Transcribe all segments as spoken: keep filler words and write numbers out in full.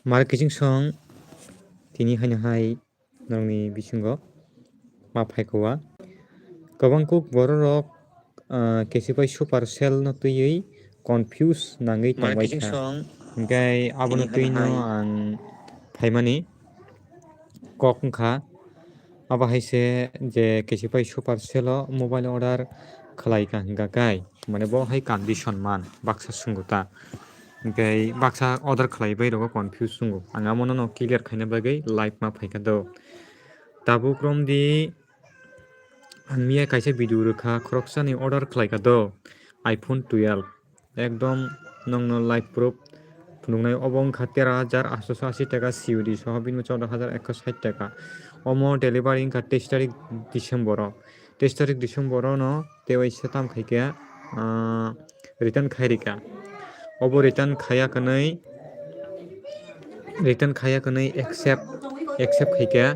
Mar kiching song tini haino hai norokni bisingo ma phaikha o. Kwbang kuk bororok, ah, Kesipai Super Cell no twiwi confuse nangwi tongbaikha. Hinkhe abono twino ang phaimani kok wngkha. Abo hai se je Kesipai Super Cell o mobile order khlaikha hinkha kai, mane bo hai condition man baksa swngo ta. Hinkhe baksa order khlaibai rogo confuse wngo. Ang amo no clear khaina bagwi live ma phaikha do. Tabuk romdi ang miya kaisa video rwkha, khoroksani order khlaikha do iPhone twelve. Ekdom nokno live proof phunuknai. Obo wngkha tero hajar aatso ashi taka C O D soho bini choudo hajar ekso sait taka. Omo delivery wngkha teis tarik December o. Teis tarik December o no tei waisa tam khaikhe, ah, return khai rikha. Obo return khaiya kwnwi, return khaiya kwnwi accept, accept khaikhe.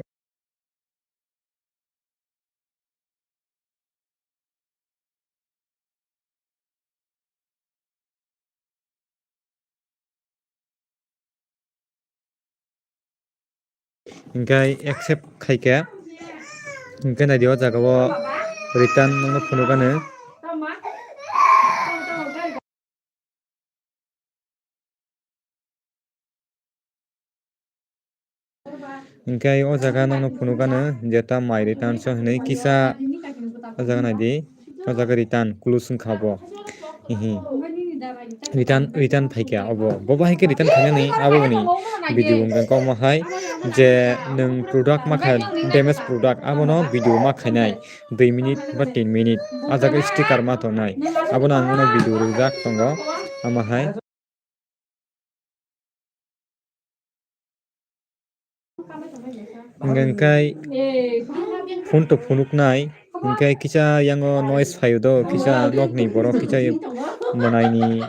Hinkhe accept khaikhe, hinkhe naidi o jaga o return nokno phunukgano. Hinkhe o jaga nokno phunukgano, jeta mai return so hinwi kisa o jaga naidi, o jaga return close wngkha bo. Hihi. Return, return phaikha obo. Bo bahai khe return khainani aboni video wngkha omo hai je nwng product makha damage product abono video ma khainai dui minute ba tin minute. O jaga sticker ma tongnai. Abono ang uano video rwjak tongo. Omo hai. Hingkhe phone to phunuknai, hingkhe kisa yango noise phaio do, kisa nokni borok kisa mwnaini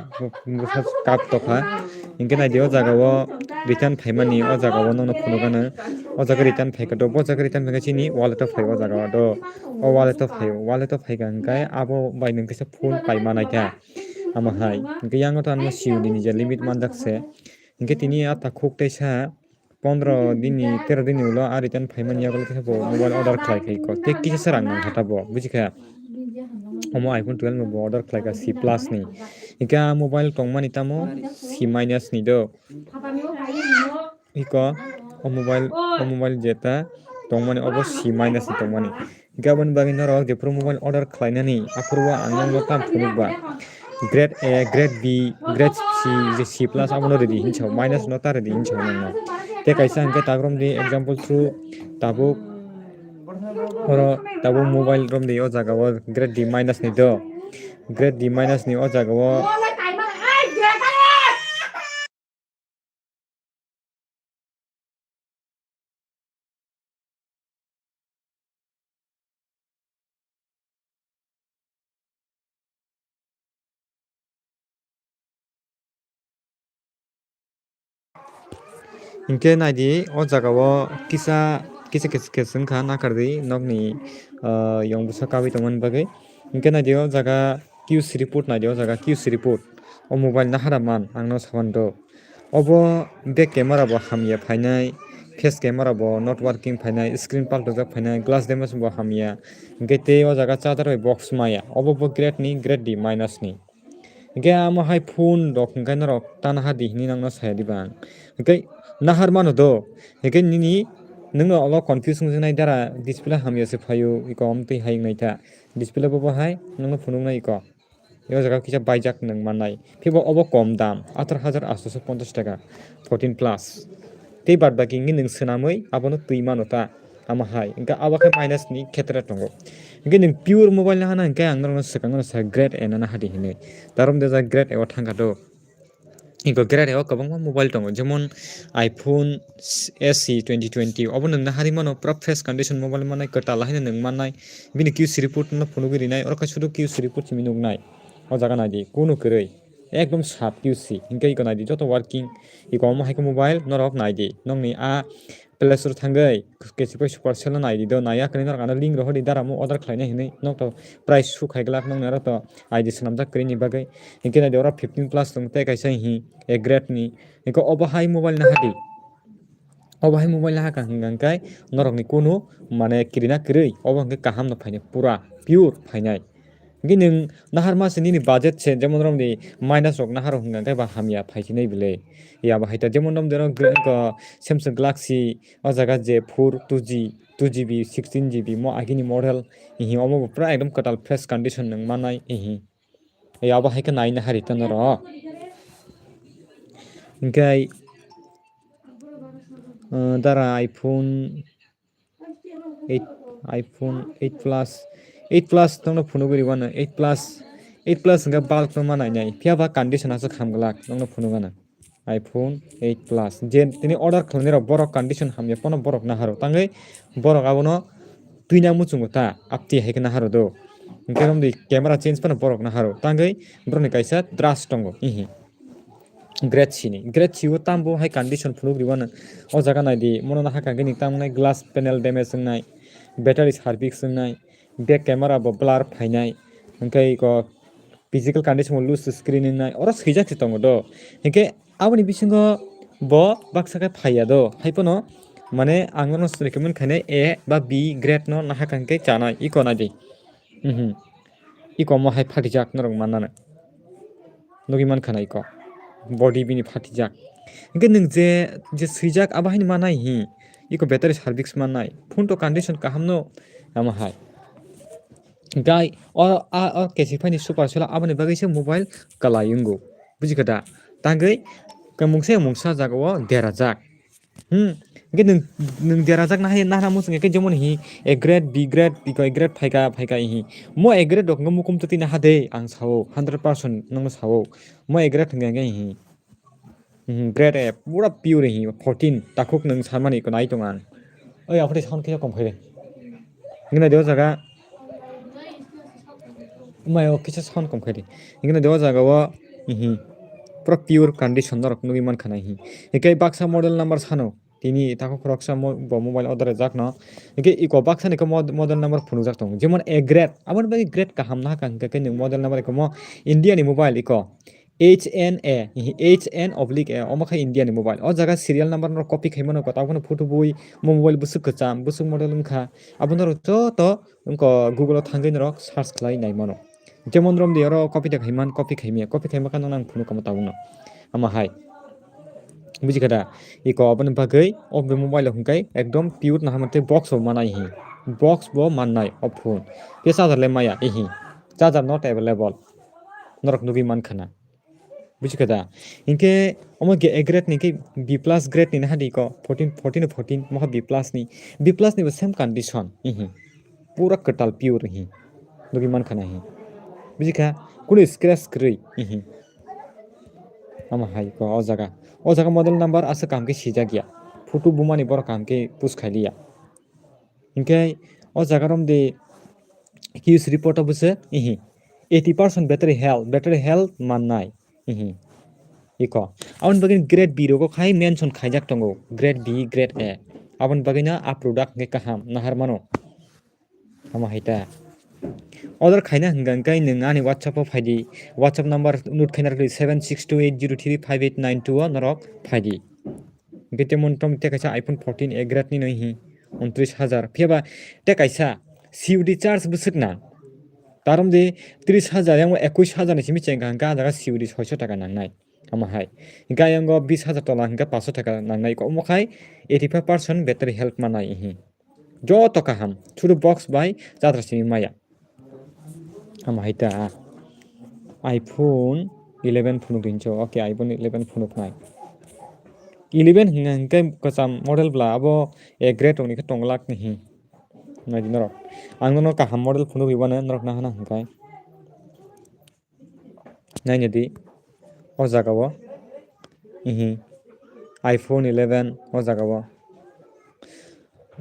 bwsa kap tokha. Hingkhe naidi o jaga o return phaimani, o jaga o nokno phunukgano, o jaga return phaikha do, bo jaga return phaikha chini wallet o phai o jaga o do, o wallet o phaio, wallet o phaikha hingkhe abo bai nwng kisa phone paima naikha. Amo hai, hingkhe yango to ano C O D ni je limit manjak se. Hingkhe tini a takhuk teisa pondro dini, tero dini ulo a return phaimani yagulo teisa bo mobile order khlai khai kho. Tei kisa se rang nang kha ta bo, buji kha? Omo iPhone twelve no bo order khlai kha C plus ni. Hingkhe a mobile tongmani tamo C minus ni do. Iko, o mobile, o mobile jeta tongmani obo C minus ni tongmani. Hingkhe aboni bagwi norok jephuru mobile order khlainani, aphuru o ang nokno tam phunuk ba. Grade A, grade B, grade C, je C plus abono redi hinwi sao, minus no ta redi hinwi sao nokno. Tei kaisa hingkhe tak romdi example through tabuk oro tabuk mobile romdi o jaga o grade D minus ni do. Grade D minus ni o jaga o Hingkhe naidi o jaga o kisa, kisa kisa kisa wngkha nakardi nokni, ah, yong bwsa kabui tongmani bagwi. Hingkhe naidi o jaga Q C report naidi o jaga Q C report. O mobile nahara man ang no saban do. Obo back camera bo hamya phainai, face camera bo not working phainai, screen paltojak phainai, glass damage bo hamya. Hingkhe tei o jaga charger bai box maya. Obo bo grade ni, grade D minus ni. Hingkhe amo hai phone rok hingkhe norok tanaha di hinwi nokno saya diba ang. Hingkhe nahar mano do. Hingkhe nini, nwngno olo confuse wngjaknai dara display hamya se phaio, iko omtwi hai wngnai ta. Display bo bo hai nokno phunuknai iko. O jaga kisa baijak nwng mannai. Phibo obo kom dam, atharo hajar aatso ponchash taka, fourteen plus. Tei baad baki wngwi nwng swnamwi abono twi mano ta, amo hai. Hingkhe abo khe minus ni khetre tongo. Hingkhe nwng pure mobile nahana hingkhe ang norokno swkang no sa grade A nana hadi hinwi. Tarom de jak grade A o thangkha do. Iko grade A o kwbangma mobile tongo, jemon iPhone S E twenty twenty, obo nwng nahari mano, pura fresh condition mobile mannai, kwtal haino nwng mannai. Bini Q C report no phunugwi rinai, oro khe sudu Q C report simi nuknai. O jaga naidi, kunu kwrwi, ekdom sap Q C, hinkhe iko naidi joto working. Iko omo hai khe mobile norok naidi, nokni a Play Store thangwi Kesipai Super Cell no naidi do, naiya kwrwi norok ano link rohordi, daramo order khlainai hinwi, nok to price su khai glak, nokni aro to I D swnamjak kwrwini bagwi. Hinkhe naidi oro fifteen plus tong tei kaisa hi A grade ni. Hinkhe obo hai mobile nahadi. Obo hai mobile nahakha hwnkha hwnkhe norokni kunu mane kirina kwrwi, obo hwnkhe kaham no phainai, pura pure phainai. Hwnkhe nwng naharma se nini budget se, jemon romni minus rok naharo hwnkha hwnkhe ba hamya phaisinai bwle. Ya bo hai ta jemon romni oro gr-, ko Samsung Galaxy o jaga je four two G, two G B, sixteen G B mo agini model ihi omo bo pura ekdom kwtal fresh condition nwng manai ihi. Ya bo hai khe naina hari ta norok. Hwnkhe, uh, dara iPhone eight, iPhone eight Plus, eight Plus tongno phunugwi rwano, eight Plus, eight Plus hwnkhe bulk no ma nainai, phiya ba condition aswk hamglak nokno phunugano. iPhone eight Plus je tini order khlainai rok borok condition hamya phano borok naharo, tangwi borok abono twina muchungo ta apti hai khe naharo do, hwnkhe romdi camera change phano borok naharo, tangwi borokni kaisa trust tongo ihi. Grade C ni, grade C o tambo hai condition phunuk rwano. O jaga naidi, mono nahakha hwnkhe ni tamnai glass panel damage wngnai, battery service wngnai, back camera bo blur phainai, hwnkhe iko physical condition bo loose screen wngnai, oro swijak se tongo do. Hwnkhe aboni bisingo bo baksa khe phaiya do, hai phano mane ang nono recommend khainai A ba B grade no nahakha hwnkhe chanai, iko naidi. Mhm. Iko omo hai phatijak norok mannano. Nugwi mankha na iko. Body bini phatijak. Hwnkhe nwng je, je swijak abo haino manai hi. Iko battery service mannai. Phone to condition kaham no amo hai. Gai o, a, o kesik phaini super sela aboni bagwi se mobile kalai wngo. Bujikha da? Tangwi kwmungsa mungsa jagao derajak. Hmm. Hwnkhe nwng, nwng derajak nahai, nahana muchung khe jemon hi A grade, B grade, iko A grade phaika, phaika hi. Mo A grade rok hwnkhe mukum twtwi naha de, ang sao, hundred percent nokno sao. Mo A grade hwnkhe hwnkhe hi. Hmm, grade A, pura pure hi, fourteen, takhuk nwng sanmani iko nai tong ang. Oi, aphuru sound khe kom khaide. Hwnkhe nai de o jaga. Mai o kisa sound kom khaide. Hwnkhe nai de o jaga o, hi. Pura pure condition norok nugwi mankha nai hi. Hwnkhe baksa model number sano. Tini tako khoroksa mo-, bo mobile order rijak no. Hwnkhe iko baksa ni khe mod-, model number phunukjak tongo. Jemon A grade, aboni bagwi grade kaham nahakha hwnkhe khe nwng model number iko mo India ni mobile iko. H N A, H N oblique A, omo khe India ni mobile. O jaga serial number no copy khai mano, tabuk no photo bui, mo mobile bwswk kwcham, bwswk model wngkha. Abo norok joto wngkha Google o thangwi norok search khlai nai mano. Jemon romdi oro copy da khaiman, copy khaimya, copy khaima khe nang phunuk kamo tabuk no. Ama hai. Bujikha da? Iko aboni bagwi o be mobile o hwnkhe ekdom pure naharma tei box bo manai hi. Box bo mannai o phone. Tei charger le maya ihi. Charger not available. Norok nugwi mankha na. Bujikha da? Hinkhe omo ge A grade ni khe B plus grade ni naha di ko, fourteen, fourteen, fourteen, moha B plus ni. B plus ni bo same condition. Ihi. Pura kwtal pure hi. Nugwi mankha na hi. Bujikha? Kunu scratch kwrwi. Ihi. Ama hai ko o jaga. O jaga model number aswk kaham khe sijak ya. Photo bumani borok kaham khe push khai liya. Hinkhe o jaga romdi Q C report o bwswk ihi. Eighty percent battery health, battery health mannai. Ihi. Iko. Aboni bagwi grade B rogo khai mention khaijak tongo. Grade B, grade A. Aboni bagwino a product hwnkhe kaham nahar mano. Ama hai ta. Order khaina hwnkha hwnkhe nwng ani WhatsApp o phaidi. WhatsApp number note khaina rwdi seven six two eight zero three five eight nine two o norok phaidi. Hwnkhe tei mon tom tei kaisa iPhone fourteen A grade ni no hi untris hajar. Phiya ba tei kaisa C U D charge bwswk nang. Tarom de tris hajar yang ekwis hajar ni simi chengkha hwnkhe ah jaga C U D soiso taka nangnai. Ama hai. Hwnkhe ayang o bis hajar tola hwnkhe paso taka nangnai. Omo khai eighty five percent battery health manai hi. Joto kaham. Sudu box bai chatra simi maya. Ama hai ta. iPhone eleven phunuk hincho. Okay, iPhone eleven phunuk nai. Eleven hwnkhe kwcham model bla abo A grade rokni khe tong lak ni hi. Nai di norok. Ang nono kaham model phunuk ribana norok nahana hwnkhe. Naina di o jaga o. Ihi. iPhone eleven o jaga o.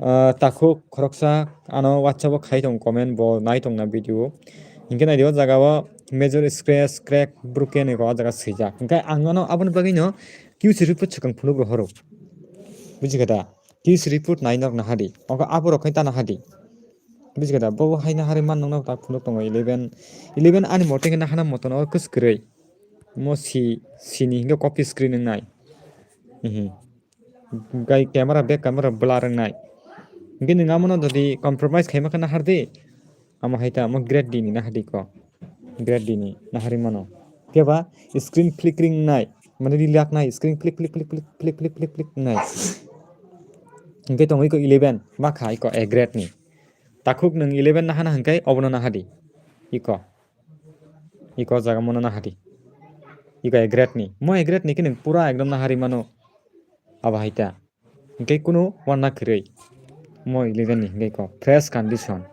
Ah, takhuk khoroksa ano WhatsApp o khai tong comment bo nai tong na video. Hinkhe nai di o jaga o major scratch, crack, broken eko o jaga swijak. Hinkhe ang ano aboni bagwi no Q C report swkang phunuk rohoro. Bujikha da? Q C report nai norok nahadi. Ogo aborok khai ta nahadi. Bujikha da? Bobo hai nahari man nokno ta phunuk tongo eleven. Eleven ani mote khe nahana motono kwswk kwrwi. Mo si, sini hinkhe copy screen wngnai. Mhm. Gai camera, back camera blur wngnai. Hingke nwng amono jodi compromise khaima khe nahar di, amo hai ta, amo grade D ni nahar di ko. Grade D ni nahar ri mano. Khe ba screen flickering nai, mane rilak nai, screen flick, flick, flick, flick, flick, flick, flick, flick nai. Hingke tongwi ko eleven, ma kha iko A grade ni. Takhuk nwng eleven nahana hingke obono nahadi. Iko. Iko jaga mono nahadi. Iko A grade ni. Mo A grade ni khe nwng pura ekdom nahari mano. Abo hai ta. Hingke kunu wanna kwrwi. Mo eleven ni hingke iko fresh condition.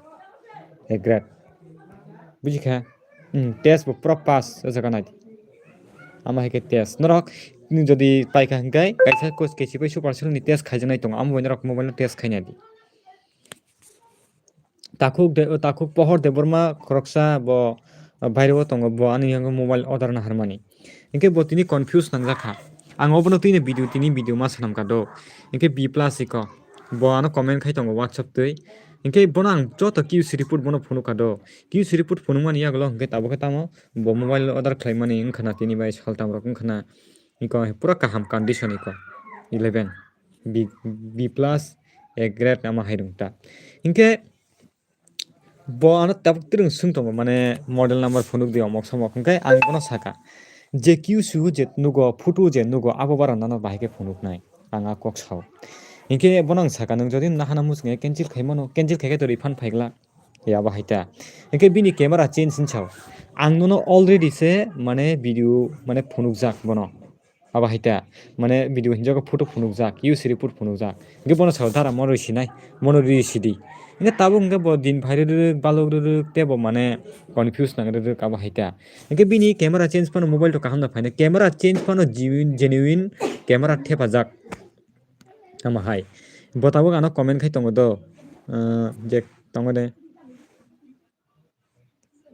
A grade. Buji kha? Hmm, test bo pura pass o jaga nai. Ama hai khe test. Norok ni jodi paikha hingke kaisa kos kesi bai super sale ni test khaijaknai tongo. Amo bai norok mobile no test khaina di. Takhuk de, takhuk Pohor Debbarma khoroksa bo, uh, baireo tongo, bo ani yango mobile order naharmani. Hingke bo tini confuse nangjak kha. Ang obono tini video, tini video ma sanam kha do. Hingke B plus iko. Bo ano comment khai tongo WhatsApp twi. Hingke bono ang joto Q C report bono phunuk kha do. Q C report phunukmani yagulo hingke tabuk khe tamo bo mobile order khlaimani wngkha na tini bai saltam rok wngkha na. Iko pura kaham condition iko. Eleven. B, B plus, A grade ama hai rwng ta. Hingke bo ano tabuk twrwng swng tongo, mane model number phunuk di omok somok. Hingke ang bono saka, je Q C je nugo, photo je nugo, abo bara nano bahai khe phunuk nai. Ang a kok sao. Hingke bono ang saka, nwng jodi nahana muchunge cancel khai mano, cancel khai khe to refund phai glak. Ya, abo hai ta. Hingke bini camera change hin sao. Ang nono already se, mane, video, mane, phunukjak bono. Abo hai ta. Mane, video hinjago photo phunukjak, U C report phunukjak. Hingke bono sao, "Dara, mo rwi sinai, mono rwi sidi." Hingke tabuk hingke bo din phai rwrwk, balok rwrwk, tei bo, mane, confuse nang rwrwk, abo hai ta. Hingke bini camera change phano mobile to kaham da phainai. Camera change phano genuine, genuine camera thepajak. Tamo hai. Bo tabuk ano comment khai tongo do. Ah, je tongo de.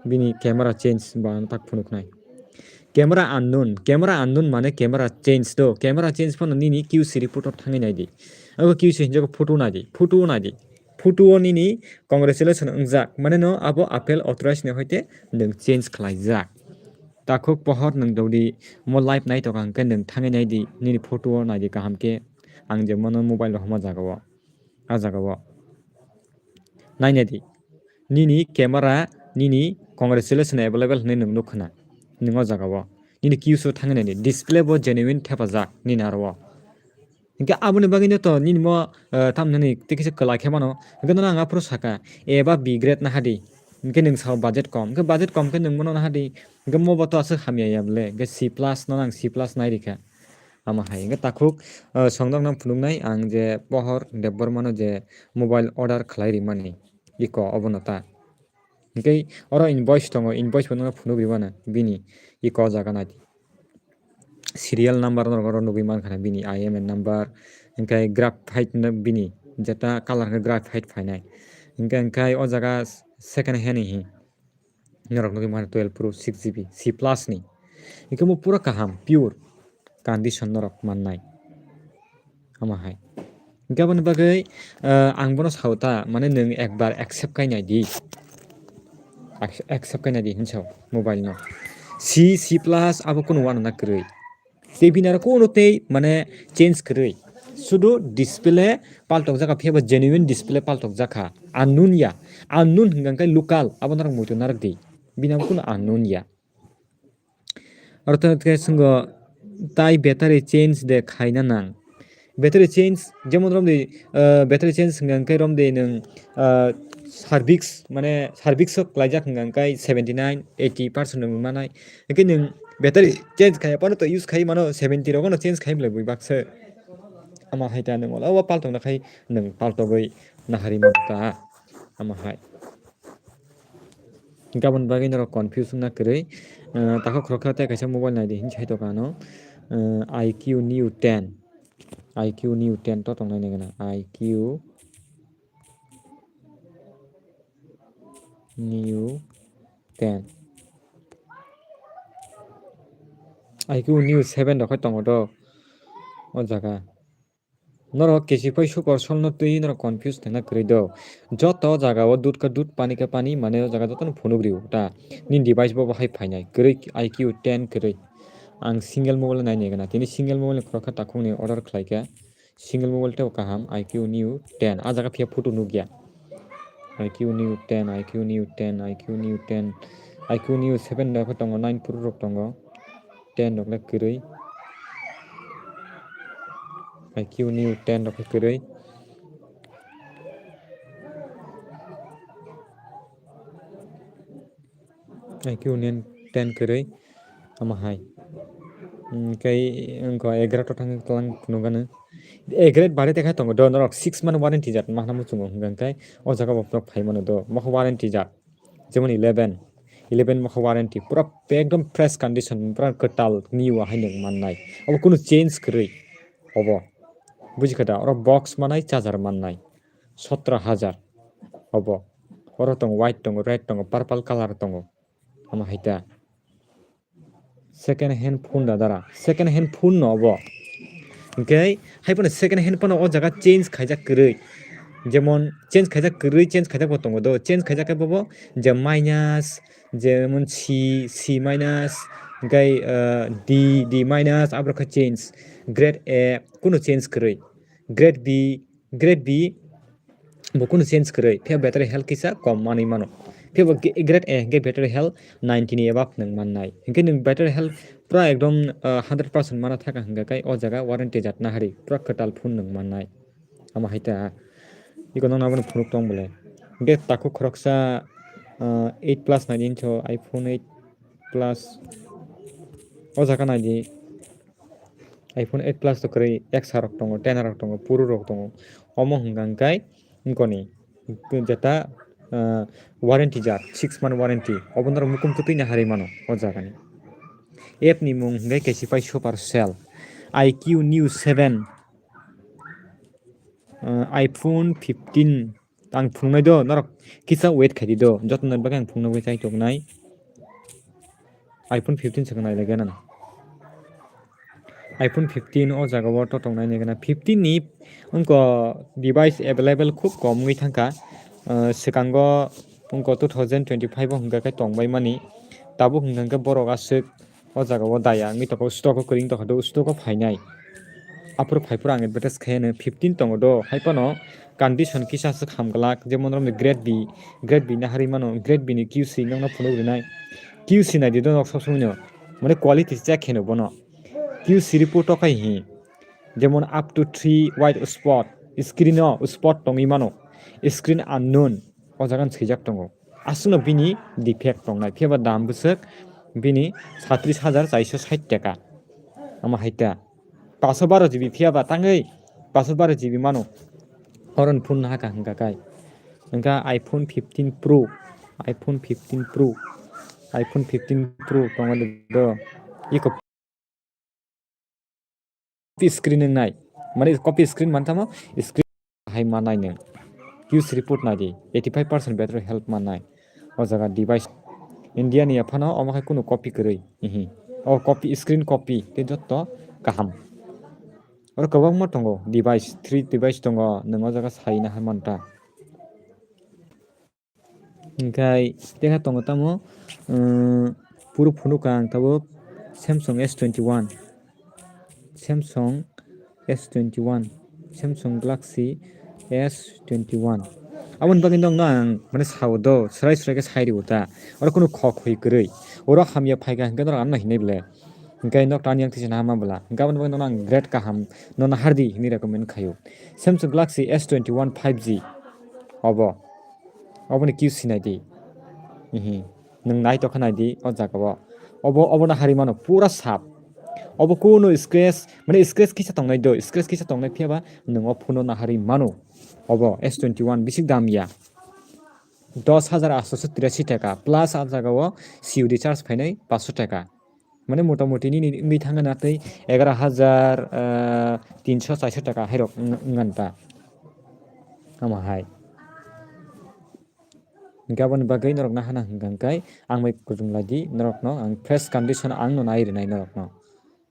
Bini camera change ba ano tak phunuknai. Camera unknown, camera unknown mane camera change do. Camera change phano nini Q C report o thangwi nai di. Abo Q C hinjago photo nai di, photo nai di. Photo o nini congratulation wngjak. Mane no abo Apple authorized ni hoite nwng change khlaijak. Takhuk Pohor nwng dodi mo live nai tongkha hwnkhe nwng thangwi nai di, nini photo o nai di kaham khe. Ang je mano mobile rok homa jaga o. A jaga o. Nai nai di. Nini camera, nini congratulation available hinwi nwng nuk khna. Nwng o jaga o. Nini Q C o thangwi nai di. Display bo genuine thepajak nini aro o. Hingke aboni bagwi no to nini mo, eh, tamni tei kisa kwlai khe mano. Hingke nono ang aphuru saka, A ba B grade nahadi. Hingke nwng sao budget kom. Hingke budget kom khe nwng bono nahadi. Hingke mo bo to aswk hamya ya bole. Hingke C plus no ang C plus nai rikha. Ama hai. Hingke takhuk, eh, songdok nang phunuknai ang je Pohor Debbarma no je mobile order khlai rimani. Iko obono ta. Hingke oro invoice tongo, invoice bo nono phunuk rimano bini. Iko o jaga nai di. Serial number norok oro nugwi mankha na bini I M N number, hingke graphite no bini jeta color hwnkhe graphite phainai, hingke, hingke o jaga second hand ni hi norok nugwi mankha twelve pro six G B C plus ni, hingke omo pura kaham pure condition norok mannai. Omo hai. Hingke aboni bagwi, ah, ang bono sao ta, mane nwng ekbar accept khai nai di. Ac-, accept khai nai di hinwi sao mobile no. C, C plus abo kunu uanana kwrwi. Tei bini aro kunu tei mane change kwrwi. Sudu display paltok jakha, phiya bo genuine display paltok jakha. Unknown ya. Unknown hingka khe local, abo norok muitu narwk di. Bini abo kunu unknown ya. Aro to khe swngo, tai battery change de khaina nang. Battery change, jemon romdi, ah, battery change hwnka hwnkhe romdi nwng, ah, service, mane service o klaijak hwnka hwnkhe seventy nine, eighty percent rok manai. Hwnkhe nwng battery change khaiya phano to use khai mano, seventy rogono change khai belai bui baksa. Ama hai ta nwng ola o paltokna khai nwng paltogwi nahari mano ta. Ama hai. Gabon bagwi norok confuse wngna kwrwi. Ah, takhuk khoroksa tei kaisa mobile naidi hinwi sai tongkha ano. Ah, I Q Neo ten. I Q Neo ten to tongnai nai gana. I Q Neo ten. I Q Neo seven rok khai tongo do o jaga. Norok kesi phai super sol no twi norok confuse tongna kwrwi do. Joto jaga o dut ka dut, pani ka pani, mane o jaga joto no phunuk rio ta. Nini device bo bahai phainai. Kwrwi I Q ten kwrwi. Ang single mobile nai nai gana. Tini single mobile ni khoroksa takhuk ni order khlai kha. Single mobile tei kaham, I Q Neo ten. A jaga phiya photo nukya. I Q Neo ten, I Q Neo ten, I Q Neo ten, I Q Neo seven da khe tongo, nine Pro rok tongo. Ten rok le kwrwi. I Q Neo ten rok khe kwrwi. I Q Neo ten kwrwi. Omo hai. Hwnkhe wngkha egaroh thang tlang phunukgano. Egaroh bare tekha tongo do norok six month warranty jat mahna muchungo hwnkha khe o jaga bo phai mano do. Mokhe warranty jat. Jemon eleven, eleven mokhe warranty pura ekdom fresh condition, pura kwtal new hai nwng mannai. Obo kunu change kwrwi obo. Bujikha da? Oro box manai, charger mannai. Sotro hajar obo. Oro tongo white, tongo red, tongo purple colour tongo. Omo hai ta. Second hand phone da dara. Second hand phone no obo. Hwnkhe hai phano second hand phano o jaga change khaijak kwrwi. Jemon change khaijak kwrwi, change khaijak bo tongo do. Change khaijak khe bobo je minus, jemon C, C minus, hwnkhe, ah, D, D minus, aborok khe change. Grade A, kunu change kwrwi. Grade B, Grade B bo kunu change kwrwi, phiya battery health kisa kom manwi mano. Phiya bo ge-, grade A hwnkhe battery health ninety ni above nwng mannai. Hwnkhe nwng battery health pura ekdom, ah, hundred percent mana thaka hwnkha khe o jaga warranty jat nahari, pura kwtal phone nwng mannai. Omo hai ta. Iko nokno abono phunuk tong bole. Hwnkhe takhuk khoroksa, ah, eight plus naidi hinso, iPhone eight plus. O jaga naidi. iPhone eight plus to kwrwi, X R rok tongo, ten R rok tongo, Pro rok tongo. Omo hwnkha hwnkhe wngkoni jeta, ah, warranty jat, six month warranty. Obo norok mukum kwtwi nahari mano o jagani. App ni mung hwnkhe kaisa pai Supercell, I Q Neo seven, ah, iPhone fifteen. Ang phunuknai do, norok kisa wait khaidi do, joto nai bagwi ang phunukna bagwi chai tongnai. iPhone fifteen se nai lagena. iPhone fifteen o jaga o to tongnai nai gana. Fifteen ni wngkha device available khub kom wngwi thangkha. Ah, swkango wngkha two thousand twenty-five o hwnkha khe tongbai mani. Tabuk hwnkha khe borok aswk o jaga o daya wngwi tongkha, stock o kwrwi wngwi tongkha, do stock o phainai. Aphuru phaiphuru ang advertise khai ano fifteen tongo do, hai phano condition kisa aswk ham glak, jemon romni grade B, grade B nahari mano, grade B ni Q C nokno phunuk rinai. Q C naidi do nok sob somoi no, mane quality check khe no bono. Q C report o khai hi, jemon up to three white spot, screen o spot tongwi mano, screen unknown, o jaga no swijak tongo. Aswkno bini defect tongnai, phiya ba dam bwswk bini satris hajar chaiso sait taka. Omo hai ta. Paso baro G B phiya ba tangwi paso baro G B mano. Oron phone no haka hwnkha kai. Hwnkha iPhone fifteen Pro, iPhone fifteen Pro, iPhone fifteen Pro tongo do. Iko copy screen wngnai. Mane copy screen mantamo screen hai manai nwng. Use report naidi, eighty five percent battery health mannai. O jaga device India ni aphano omo khai kunu copy kwrwi. Ihi. O copy, screen copy tei jotto kaham. Oro kwbangma tongo device, three device tongo, nwng o jaga sai na hai manta. Hingkhai tei kha tongo tamo, um, puro phunukha ang tabuk Samsung S twenty-one, Samsung S twenty-one, Samsung Galaxy S twenty-one. Aboni bagwi nokno ang mane sao do, swrai swrai khe sai rwo ta. Oro kunu khok hoi kwrwi. Oro hamya phaikha hingkhe norok ano hinwi ble. Hingkhe nok tani yang tisa hama bwla. Hingkhe aboni bagwi nokno ang grade kaham, nono hardi hinwi recommend khaio. Samsung Galaxy S twenty-one five G obo. Oboni Q C naidi. Ihi. Nwng naitokha naidi o jaga o. Obo, obono harwi mano pura sap. Obo kuno scratch, mane scratch kisa tongnai do, scratch kisa tongnai phiyaba nwng o phone no naharwi mano. Obo S twenty-one bisik dam ya. Dos hajar aatso tirashi taka plus a jaga o C O D charge phainai paanso taka. Mane motamoti nini wngwi thangna tei egaroh hajar, ah, tinso chaiso taka hairok wng-, wngkha ta. Omo hai. Hingkhe aboni bagwi norokno hana hwnkha hwnkhe ang bai kwchwng lai di, norokno ang fresh condition ang no nai rwnai norokno.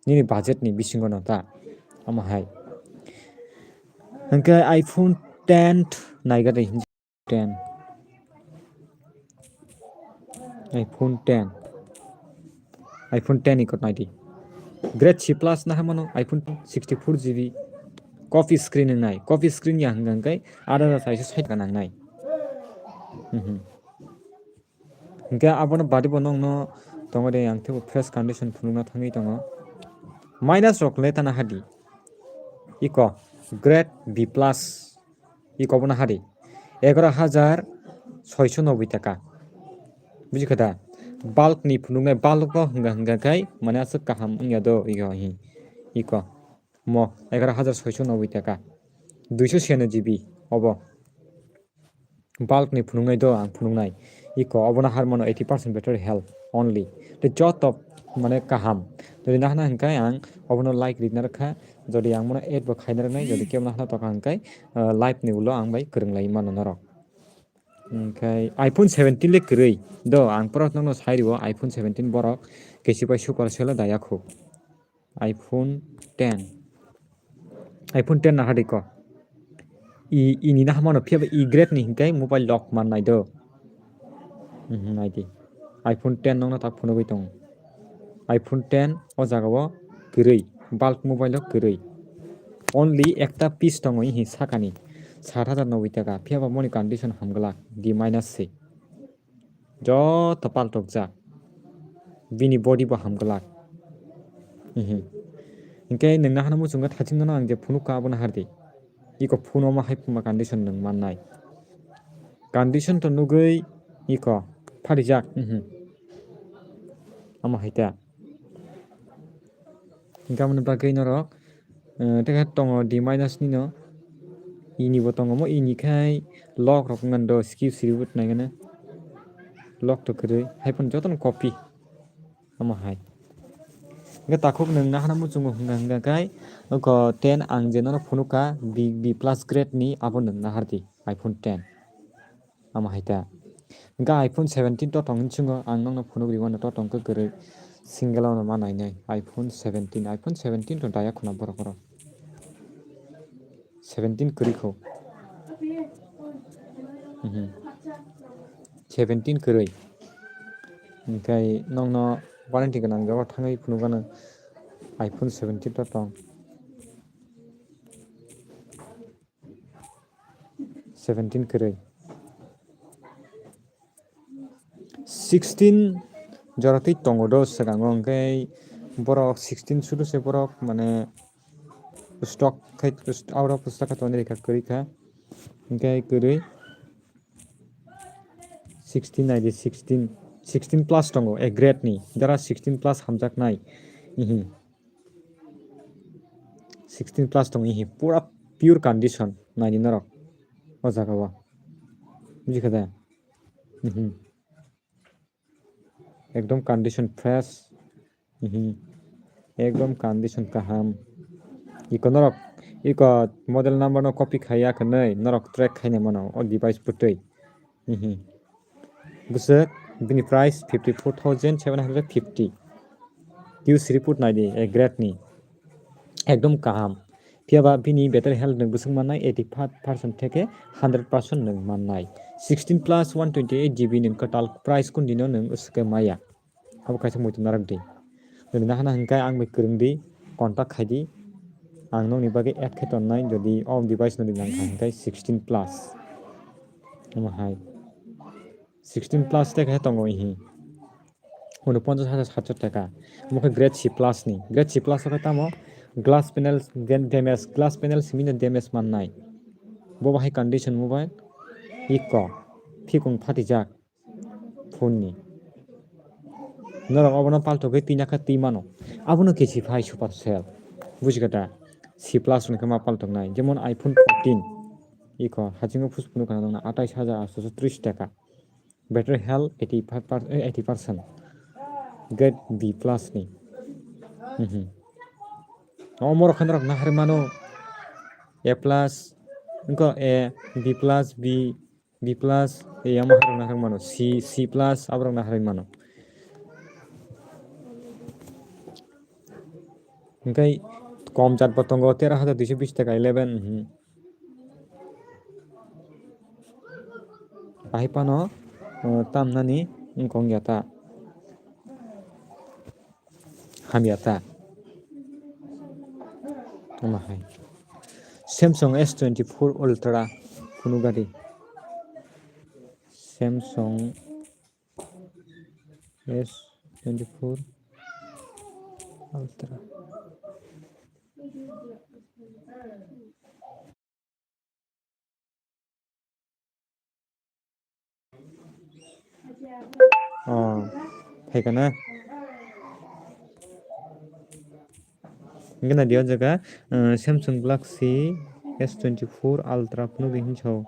Nini budget ni bisingo no ta. Omo hai. Hingkhe iPhone ten naiga de. Ten. iPhone ten. iPhone ten ikot naidi. Grade C plus na hamano iPhone sixty-four G B. Coffee screen wngnai. Coffee screen ya hwnkha hwnkhe aat hajar saiso sait taka nangnai. Mhm. Hwnkhe abono badi bo nokno tongo de, ang teibo fresh condition phunukna thangwi tongo. Minus rok le tana hadi. Iko grade B plus. Iko bono hadi. Egaroh hajar soiso noboi taka. Buji kha da? Bulk ni phunuknai, bulk o hwnkha hwnkha khai mane aswk kaham wngya do iko hi. Iko. Mo egaroh hajar soiso noboi taka. Duiso siyanoi G B obo. Bulk ni phunuknai do ang phunuknai. Iko obono har mano eighty percent battery health only. Tei joto mane kaham. Jodi nahana hwnkhe ang obono like rina rwkha. Jodi ang bono add bo khaina rwnai, jodi kebo nahana toka hwnkhe, ah, live ni ulo ang bai kwrwng lai mano norok. Hwnkhe iPhone seventeen le kwrwi. Do ang poro nokno sai rwo iPhone seventeen borok kesi bai super sale o daya khu. iPhone ten. iPhone ten nahadi ko. I, ini nahamano phiya ba i grade ni hingkai mobile lock man nai do. Mhm, nai di. iPhone ten nokno tak phunugwi tongo. iPhone ten o jaga o kwrwi, bulk mobile o kwrwi. Only ekta piece tongo ihi sakani, sat hajar noboi taka, phiya ba moni condition hamglak, D minus se. Joto paltokjak. Bini body bo hamglak. Mhm. Hingke nwng nahana muchungo thachingmano ang je phunuk ka abono hardi. Iko phone omo hai phunukma condition nwng mannai. Condition to nugwi iko phatijak. Mhm. Omo hai ta. Hingke aboni bagwi norok, eh, tei khe tongo D minus ni no. Ini bo tongo mo, ini khai lock rok wngmani do, skip siri bo nai gana. Lock to kwrwi, hai phano jotono copy. Omo hai. Hingke takhuk nwng nahana muchungo hwnka hwnka khai, oko ten ang je nono phunukha B, B plus grade ni abo nwng nahardi iPhone ten. Omo hai ta. Hingke iPhone seventeen to tong hinwi swngo, ang nokno phunuk rwi mano to tong khe kwrwi. Single ono ma nainai iPhone seventeen, iPhone seventeen to daya khuna borok oro. Seventeen kwrwi kho. Mhm. Seventeen kwrwi. Hingke nokno warranty gwnang jaga thangwi phunukgano iPhone seventeen to tong. Seventeen kwrwi. Sixteen jora twi tongo do swkango, hingke borok sixteen sudu se borok mane stock khai, out of stock khai tonwi rikha, kwrwi kha. Hingke kwrwi sixteen nai di, sixteen, sixteen plus tongo, a grade ni. Jara sixteen plus hamjaknai. Mhm. Sixteen plus tongo, ihi pura pure condition nai di norok o jaga o. Buji kha da? Mhm. Ekdom condition fresh. Mhm. Ekdom condition kaham. Iko norok, iko model number no copy khaiya khe nai, norok track khaina mano o device putui. Mhm. Bwswk bini price fifty four thousand seven hundred fifty. Q C report nai di, a grade ni. Ekdom kaham. Phiya ba bini battery health nwng bwswk mannai eighty five percent theke hundred percent nwng mannai. Sixteen plus one twenty eight G B nwng kwtal price kun dino nwng swkhe maya. Abo kaisa muitu narak di. Jodi nahana hingkai ang bai kwrwng di, contact khai di. Ang nokni bagwi add khe tonnai, jodi o device no di nang kha hingkai sixteen plus. Omo hai. Sixteen plus te khe tongo ihi. Uno ponchas hajar satso taka. Omo khe grade C plus ni. Grade C plus khe tamo glass panel gen-, damage, glass panel simi no damage mannai. Bo bahai condition mobile. Iko. Phikung phatijak. Phone ni. Norok obono paltogwi twi nakha twi mano. Abono kesi phai super sale. Buji kha da? C plus hwnkhe ma paltoknai. Jemon iPhone fourteen. Iko hachingo phus phunuk kana nokna atais hajar aatso tris taka. Battery health eighty five per, eh, eighty percent. Grade B plus ni. Mhm. Omo rok khe norok naharwi mano. A plus, wngkha A, B plus, B, B plus, e, amo hai rok naharwi mano. C, C plus, abo rok naharwi mano. Hingkai kom jat bo tongo, tero hajar duiso bis taka, eleven, mhm. Ahai phano, uh, tamnani wngkha wngya ta. Hamya ta. Omo hai. Samsung S twenty-four Ultra phunuk gari. Samsung S twenty-four Ultra. Oh, phaikha na? Hingkhe naidi o jaga, uh, Samsung Galaxy S twenty-four Ultra phunukdi hinwi sao.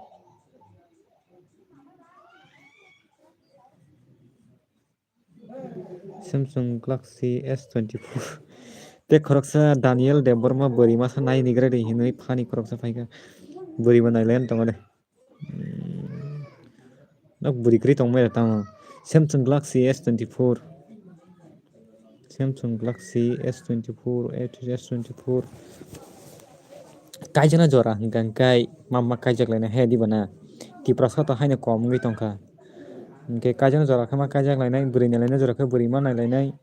Samsung Galaxy S twenty-four. Tei khoroksa Daniel Debbarma bwrwi masa nai nigra di hinwi phani khoroksa phaikha. Bwrwi bo nailayan tongo de. Hmm. Nok bwrwi kwrwi tongmani tamo. Samsung Galaxy S twenty-four. Samsung Galaxy S twenty-four, S twenty-four. Kaijana jora hingka hingkai ma ma kaijak laina he diba na. Tiprasa to haino kom wngwi tongkha. Hingke kaijana jora khe ma kaijak lainai, bwrwi nailaina jora khe bwrwi ma nailainai.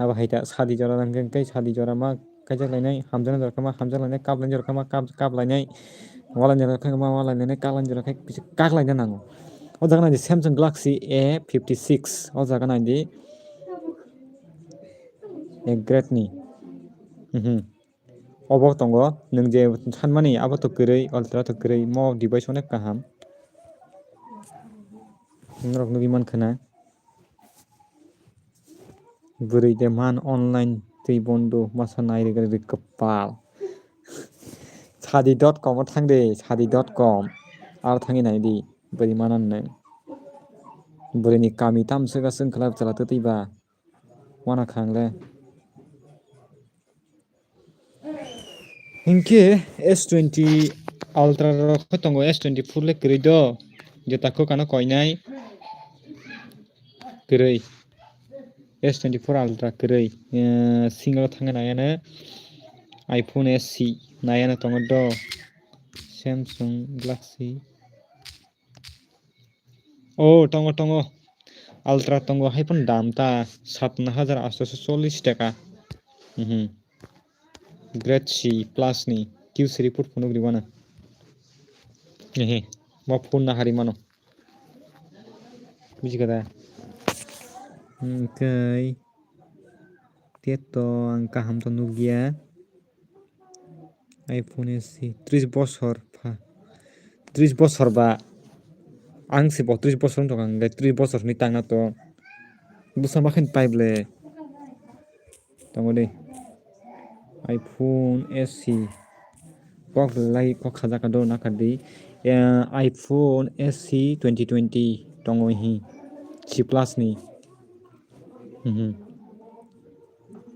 Abo hai ta sadi jora hingke hingke sadi jora ma kaijak lainai, hamjaknai jora khe ma hamjak lainai, kaplainai jora khe ma kap, kap lainai, walainai jora khe ma walainai, kaklainai jora khe kisa kak laina nango. O jaga naidi Samsung Galaxy A fifty six, o jaga naidi A grade ni. Mhm. Obo tongo, nwng je sanmani abo to kwrwi, Ultra to kwrwi, mo device onek kaham. Norok nugwi mankha na. Bwrwi de man online twi bondo masa nai rwgwi rwgwi kwpal. Sadi dot com o thang de, sadi dot com. Aro thangwi nai di, bwrwi manan nwng. Bwrwini kami tam swkang swkang khlai chala twtwi ba. Wana khang le. Hinkhe S twenty Ultra rok khe tongo, S twenty-four le kwrwi do. Jeta kok ano koinai. Kwrwi. S twenty-four Ultra kwrwi. Eh, single thangwi naiya no iPhone S C naiya no tongo do. Samsung Galaxy. Oh, tongo, tongo. Ultra tongo, hai phano dam ta satna hajar atsho chollish taka. Mhm. Grade C plus ni Q C report phunuk rwmano. Ehe, bo phone na hari mano. Buji kha da? Hwnkhe teto ang kaham to nukya. iPhone S C tris bosor pha. Tris bosor ba ang se bo tris bosor wng tong kha, hwnkhe tris bosor hinwi tangna to bwsa ma khe pai ble. Tongo de. iPhone S C. Kok lai kok khajak do na kha di. Eh, iPhone S C twenty twenty tongo hi. C plus ni. Mhm.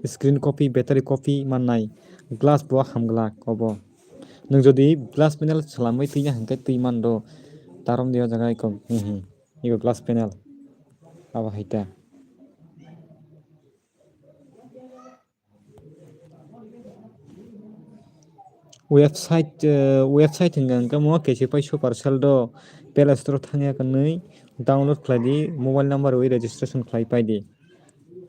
Screen copy, battery copy mannai. Glass bo hamglak obo. Nwng jodi glass panel swlamwi twina hwnkhe twi mando. Tarom de o jaga iko. Mhm. Iko glass panel. Abo hai ta. Website, eh, website hwnka hwnkhe mo K C pai Supercell do Play Store thangya kwnwi download khlai di, mobile number wi registration khlai pai di.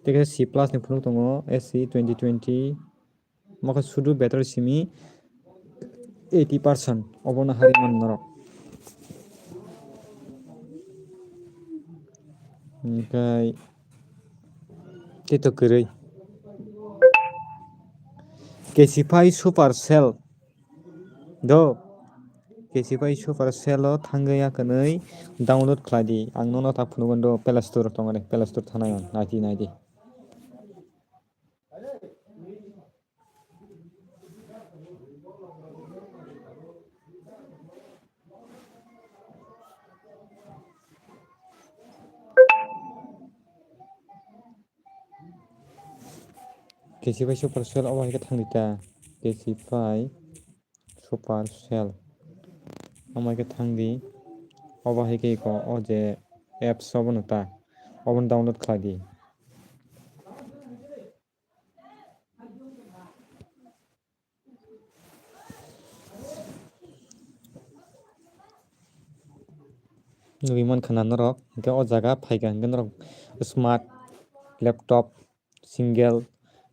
Tei khe C plus ni phunuk tongo S C twenty twenty, mo khe sudu battery simi eighty percent obono hari man norok. Hwnkhe tei to kwrwi. K C pai Supercell do. K C pai Supercell o thangwi ya kwnwi download khlai di. Ang nono ta phunukgo do Play Store tongo de, Play Store thanai ang, nai di, nai di. K C pai Supercell obo hai khe thang di ta. K C pai Supercell. Omo hai khe thang di. Obo hai khe iko o je apps obono ta. Obono download khlai di. Nugwi mankha na norok, hwnkhe o jaga phaikha hwnkhe norok smart laptop, single,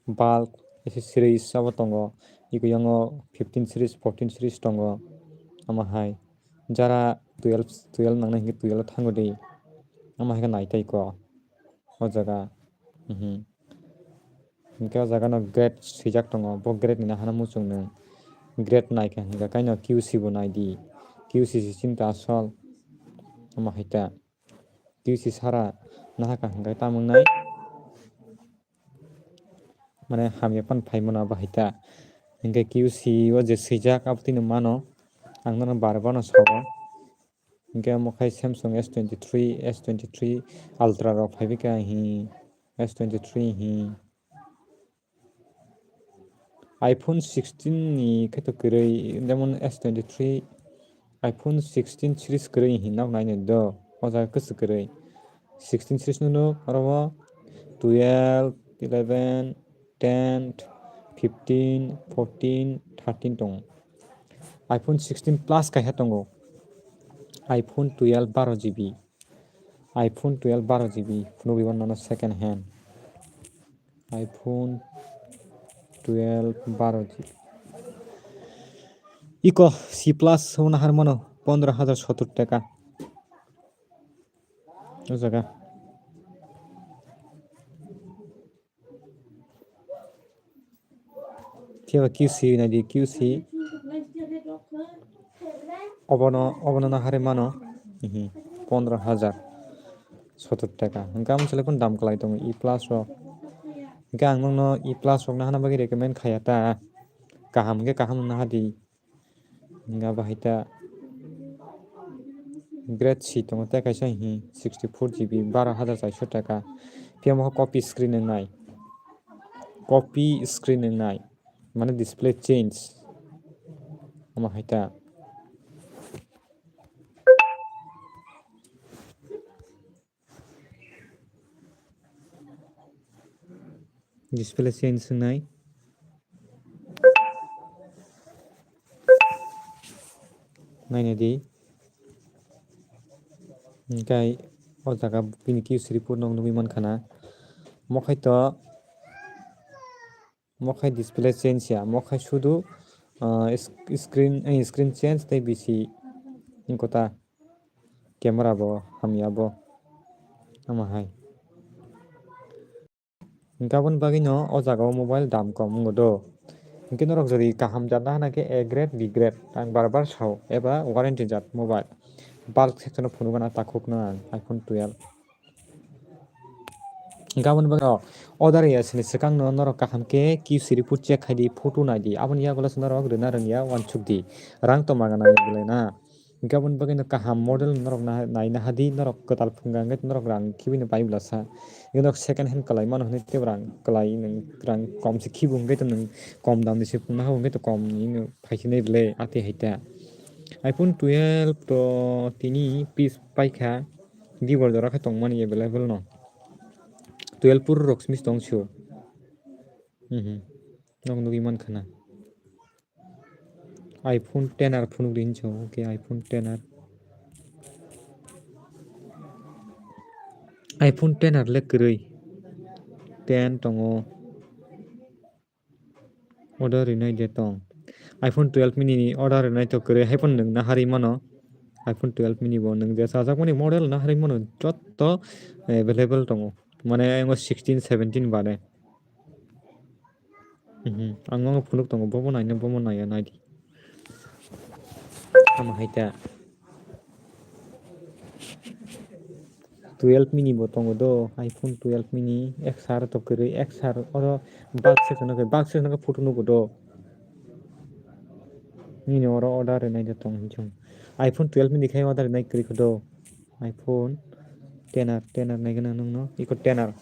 bulb, accessories abo tongo. Iko yango fifteen series, fourteen series tongo. Omo hai jara twelve, twelve nangnai hinkhe twelve thango di. Omo hai khe nai tai ko o jaga. Mhm. Hinkhe o jaga no grade swijak tongo. Bo grade ni nahana muchung nung. Grade nai khe hinkhe kaino Q C bo nai di. Q C se chinta asol. Omo hai ta. Q C sara nahaka hinkhe tamung nai. Mane hamya pan phai mano bahai ta. Hinkhe Q C o je swijak abo tini mano. Ang nono bar bar no sago. Hinkhe omo khai Samsung S twenty-three, S twenty-three Ultra rok phai bikha hi, S twenty-three hi. iPhone sixteen ni khe to kwrwi, jemon S twenty-three, iPhone sixteen series kwrwi hi nok nai nai do, o jaga kwchwk kwrwi. Sixteen series no nuk, oro o twelve, eleven, ten, fifteen, fourteen, thirteen tongo. iPhone sixteen plus kaisa tongo. iPhone twelve baro G B. iPhone twelve baro G B. Phunugwi mano second hand. iPhone twelve baro G B. Iko C plus hwnwi nahar mano pondro hajar sottor taka. O jaga. Phiya ba Q C nai di, Q C. Obono, obono no hari mano, mhm, pondro hajar sottor taka. Hwnkhe amo chwlai phano dam kwlai tongo, E plus rok. Hwnkhe ang nokno E plus rok nahana bagwi recommend khaiya ta. Kaham hwnkhe kaham wngna hadi. Hwnkhe abo hai ta grade C tongo tei kaisa hi sixty-four G B, baro hajar chaisho taka. Phiya mo copy screen wngnai. Copy screen wngnai. Mane display change. Omo hai ta. Display change wngnai. Naina di. Hwnkhe o jaga bini Q C report no nugwi mankha na. Mo khai to, mo khai display change ya, mo khai sudu, ah, is-, screen, eh, screen change tei bisi wngkha ta. Camera bo hamya bo. Omo hai. Hwnkhe aboni bagwino o jaga o mobile dam kom wngo do. Hwnkhe norok jodi kaham jat nahana khe A grade, B grade, ang bar bar sao, eba warranty jat mobile. Bulk section o phunukgana takhukno ang iPhone twelve. Hwnkhe aboni bagwi o order ya sini swkangno norok kaham khe Q C report check khai di, photo nai di, aboni yagulo se norok rwna rwngya uansuk di, rang tongma gana belai na. Hwnkhe aboni bagwino kaham model norok na-, naina hadi, norok kwtal phunga hwnkhe norok rang khibino pai bwlasa. Hwnkhe norok second hand kwlai mano hwnwi tei rang kwlai nwng rang kom se khibu hwnkhe to nwng kom dam ni se phunukna habo hwnkhe to kom ni no phaisinai belai atwi hai ta. iPhone twelve to tini piece paikha, vivo jora khe tongmani available no. Twelve Pro rok simi tong sio. Mhm. Nok nugwi mankha na. iPhone ten R phunuk di hinwi song, okay, iPhone ten R. iPhone ten R le kwrwi. Ten tongo. Order rinai de tong. iPhone twelve mini ni order rinai to kwrwi, hai phano nwng naharwi mano. iPhone twelve mini bo nwng je chajakmani model naharwi mano, jotto available tongo. Mane, ayongo sixteen, seventeen bade. Mhm. Ang nono phunuk tongo, bobo naina, bobo naiya, naidi. Tamo hai ta. Twelve mini bo tongo do, iPhone twelve mini, X R to kwrwi, X R oro box section no khe, box section no khe photo nugo do. Nini oro order rinai de tong hinwi song. iPhone twelve mini khai order rinai kwrwi kho do. iPhone ten R, ten R nai gana nung no. Iko ten R.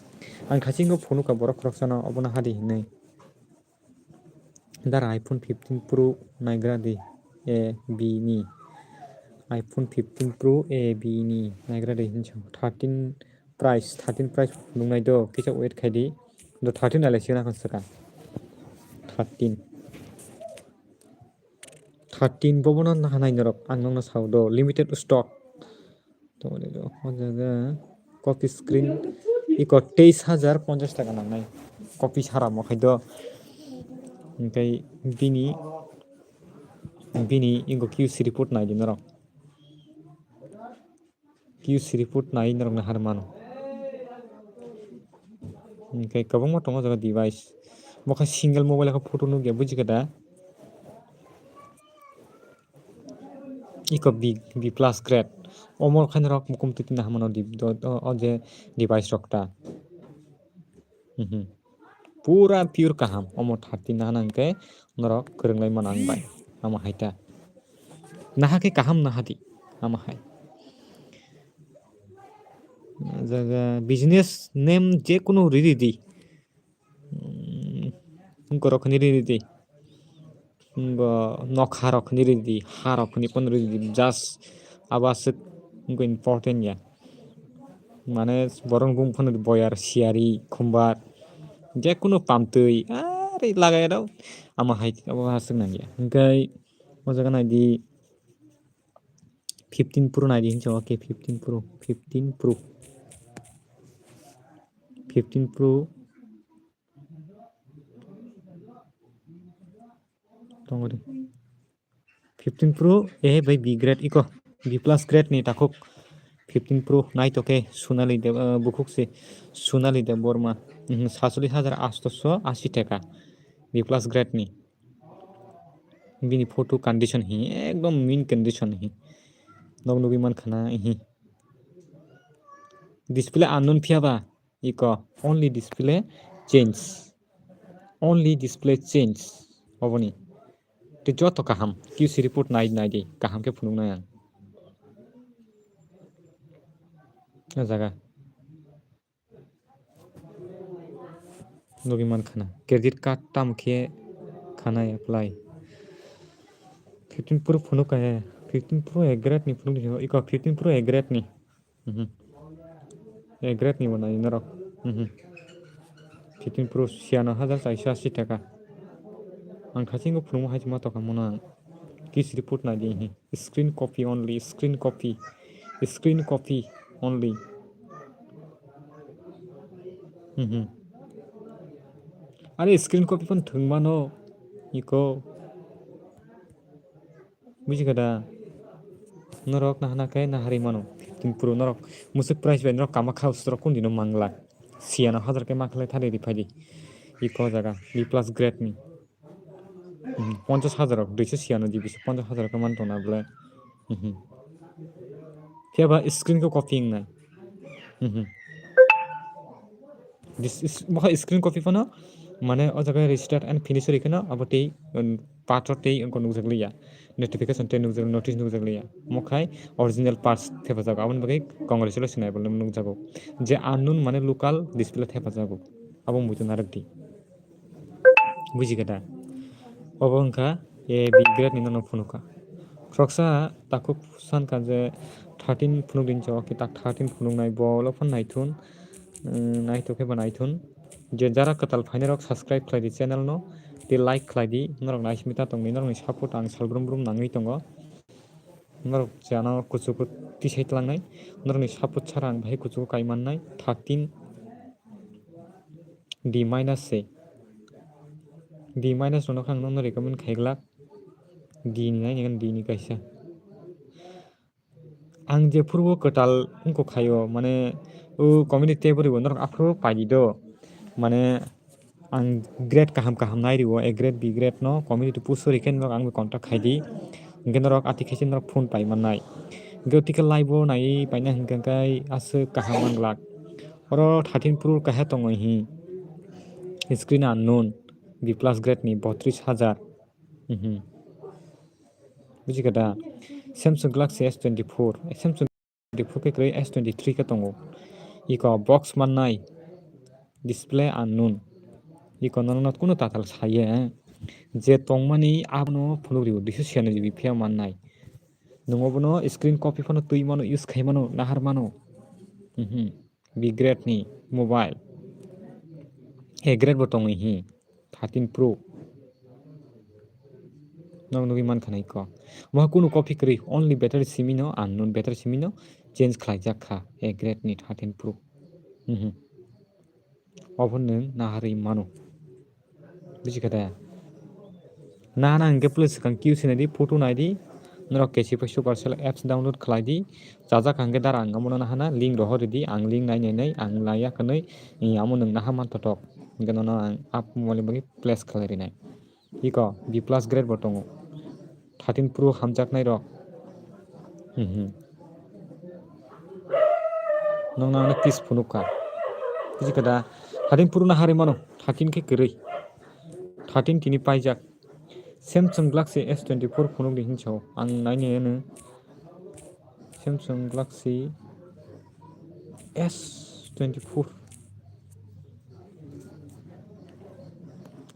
Ang thaching ko phunuk ka borok khoroksa no obono hadi hinwi. Dara iPhone fifteen Pro naigra di, A B ni. iPhone fifteen Pro A B ni naigra di hinwi song. Thirteen price, thirteen price nungnai do, kisa wait khai di. Do thirteen ale sina kan saka. Thirteen. Thirteen bobono nahanai norok, ang nokno sao do, limited stock. Tongmani do, o jaga copy screen, iko teis hajar ponchash taka nangnai. Copy sara mo khai do. Hingke bini, bini ingo Q C report nai di norok. Q C report nai norok nahar mano. Hingke kwbangma tongo o jaga device. Bo khe single mobile khe photo nukya, buji khe da? Iko B, B plus grade. Omo khe norok mukum twi twi naharmano di-, do-, o, o je device rok ta. Mhm. Pura pure kaham. Omo thirty nahana hwnkhe norok kwrwnglai mano ang bai. Amo hai ta. Naha khe kaham naha di. Amo hai. Jaga business name je kunu riri di. Hmm, borok hinwi riri di. Bo nok harok hinwi ridi, harok hinwi pono ridi, just abo aswk wngkha important ya. Mane borok bung phano boyar, siyari, khumbar, je kunu pamtwi, are lagai rw, ama hai abo aswk nangya. Hingke o jaga naidi fifteen Pro naidi hinsa, okay, fifteen Pro, fifteen Pro, fifteen Pro. Tongo de. Fifteen Pro A bai B grade iko. B plus grade ni takhuk. Fifteen Pro naitoke Sonali Deb-, eh, bukhuk se Sonali Debbarma. Mhm, satsolish hajar atsho ashi taka. B plus grade ni. Bini photo condition hi, ekdom mint condition hi. Nog nugwi mankha na hi. Display unknown phiya ba. Iko only display change. Only display change. Oboni. Tei joto kaham. Q C report nai, nai di. Kaham khe phunuknai ang. O jaga. Nugwi mankha na. Credit card tam khe khanai apply. Fifteen Pro phunuk khe. Fifteen Pro A grade ni phunuk di. Iko fifteen Pro A grade ni. Mhm. A grade ni bo nai norok. Mhm. Fifteen Pro siyano hajar chaisa ashi taka. Ang khasingo phunukma hai ma tokha mono ang. Q C report nai di hi. Screen copy only, screen copy. Screen copy only. Mhm. Are screen copy phone thwngmano iko. Buji kha da? Norok nahana khe naharwi mano. Fifteen Pro norok musuk price bai norok kama kha usrok kun dino mangla. Siyano hajar khe makhlai thari ri phai di. Iko jaga B plus grade ni. Mhm. Ponchas hajar rok, duiso siyano G B se ponchas hajar rok man tongna bole. Mhm. Phiya ba screen ko copy wngnai. Mhm. This is, mokha screen copy phano, mane o jaga restart and finish ri kheno abo tei, um, part o tei wngkha nukjak liya. Notification tei nukjak, notice nukjak liya. Mokhai original parts thepajago. Aboni bagwi congratulations ai bolem nukjago. Je unknown mane local display thepajago. Abo muitu narwk di. Buji kha da? Obo wngkha A B grade ni nono phunukha. Khoroksa takhuk sankha je thirteen phunuk din chao, khe tak thirteen phunuknai, bolo phano naithun, um, naithok khe bo naithun. Je jara kwtal phainai rok subscribe khlai di channel no, tei like khlai di, norok naisingwi ta tongdi, norokni support ang salbrum brum nangwi tongo. Norok chano kuchugo tisai tlangnai, norokni support chara ang bahai kuchugo kai mannai, thirteen D minus se. D minus rokno khe ang nono recommend khai glak. D ni nai nai D ni kaisa. Ang je phuru kwtal wngkha khaio, mane, o community table rw norok aphuru paidi do. Mane, ang grade kaham kaham nai rw, A grade, B grade no community post ri khe norok ang bai contact khai di. Hingke norok ati khe se norok phone pai mannai. Hingke tike live o nai paina hingke kai aswk kaham manglak. Oro thirteen Pro kaha tongo hi. Screen unknown, B plus grade ni botris hajar. Mhm. Buji kha da? Samsung Galaxy S twenty-four, Samsung twenty-four khe kwrwi S twenty-three khe tongo. Iko box mannai, display unknown. Iko nono kunu tatal saye, je tongmani abono phunuk rw, duiso siyano G B phiya mannai. Nwng obono screen copy phano twi mano, use khai mano, nahar mano. Mhm. B grade ni mobile. A grade bo tongwi hi. Thirteen Pro. Nog nugwi mankha na iko. Bo kunu copy kwrwi, only battery simi no, unknown battery simi no change khlaijak kha, A grade ni thirteen Pro. Mhm. Obo nwng naharwi mano. Buji kha da? Nana hwnkhe please swkang Q C naidi, photo naidi, norok K C P Supercell apps download khlaidi, chajak hwnkhe dara ang omono nahana link rohoridi, ang link nai nai nai ang laiya kwnwi, amo nwng naha manthotok, hwnkhe nono ang app mobile ni bagwi place khlai rinai. Iko B plus grade bo tongo. Thirteen Pro hamjaknai rok. Mhm. Nokna ano piece phunuk kha. Buji kha da? Thirteen Pro na hari mano. Thirteen khe kwrwi. Thirteen tini paijak. Samsung Galaxy S twenty-four phunuk di hinwi sao. Ang nainai ano. Samsung Galaxy S twenty-four.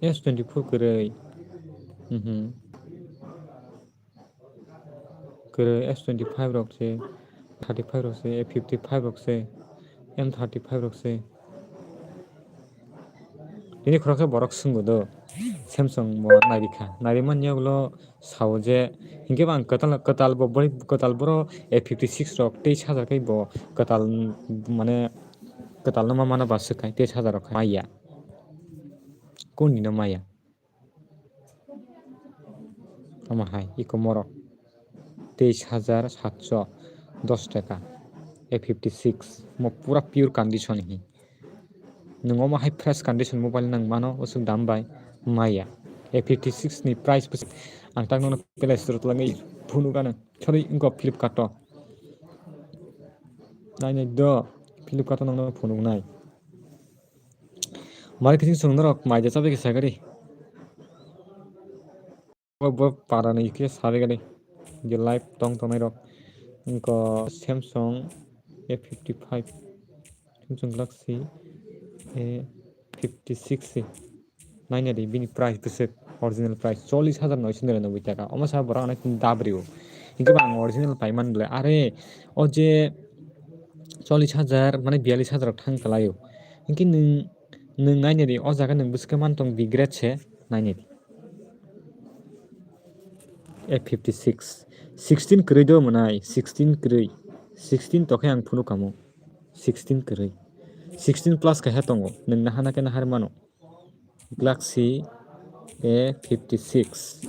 S twenty-four kwrwi. Mhm. Kwrwi S twenty-five rok se, thirty-five rok se, A fifty-five rok se, M thirty-five rok se. Tini khoroksa borok swngo do, Samsung bo nairikha. Nairima ni ulo sao je, hinkhe bo ang kwtal, kwtal bo, bori kwtal boro A fifty-six rok tei sajak khe bo kwtal, mane, kwtal no ma mano ba swk khai tei sajak rok khai maya. Kuni no maya? Omo hai, iko morok. Teis hajar satso dos taka. A fifty-six. Mo pura pure condition hi. Nwng omo hai fresh condition mobile nang mano, usuk dam bai maya. A fifty-six ni price bwswk ang tak nono Play Store twlangwi phunuk ano. Sorry, wngkha Flipkart o. Nai nai do, Flipkart o nangno phunuk nai. Mari kiting song norok mai de chabe kisa gari. Bo, bo para ni khe sabe gari. Je live tong tongnai rok. Wngkha Samsung A fifty-five. Samsung Galaxy A fifty-six se. Naina di bini price bwswk original price chollish hajar noisho niranoboi taka. Omo sa borok ano dabrio. Hinkhe ba ang original paiman bwle. Are o je chollish hajar mane biyallish hajar rok thang kwlaio. Hinkhe nwng, nwng naina di o jaga nwng bwswk man tong bigrate se naina di. A fifty-six. Sixteen kwrwi do mwnai, sixteen kwrwi. Sixteen tokhe ang phunuk kamo. Sixteen kwrwi. Sixteen plus kaisa tongo. Nwng nahana khe nahar mano. Galaxy A fifty-six.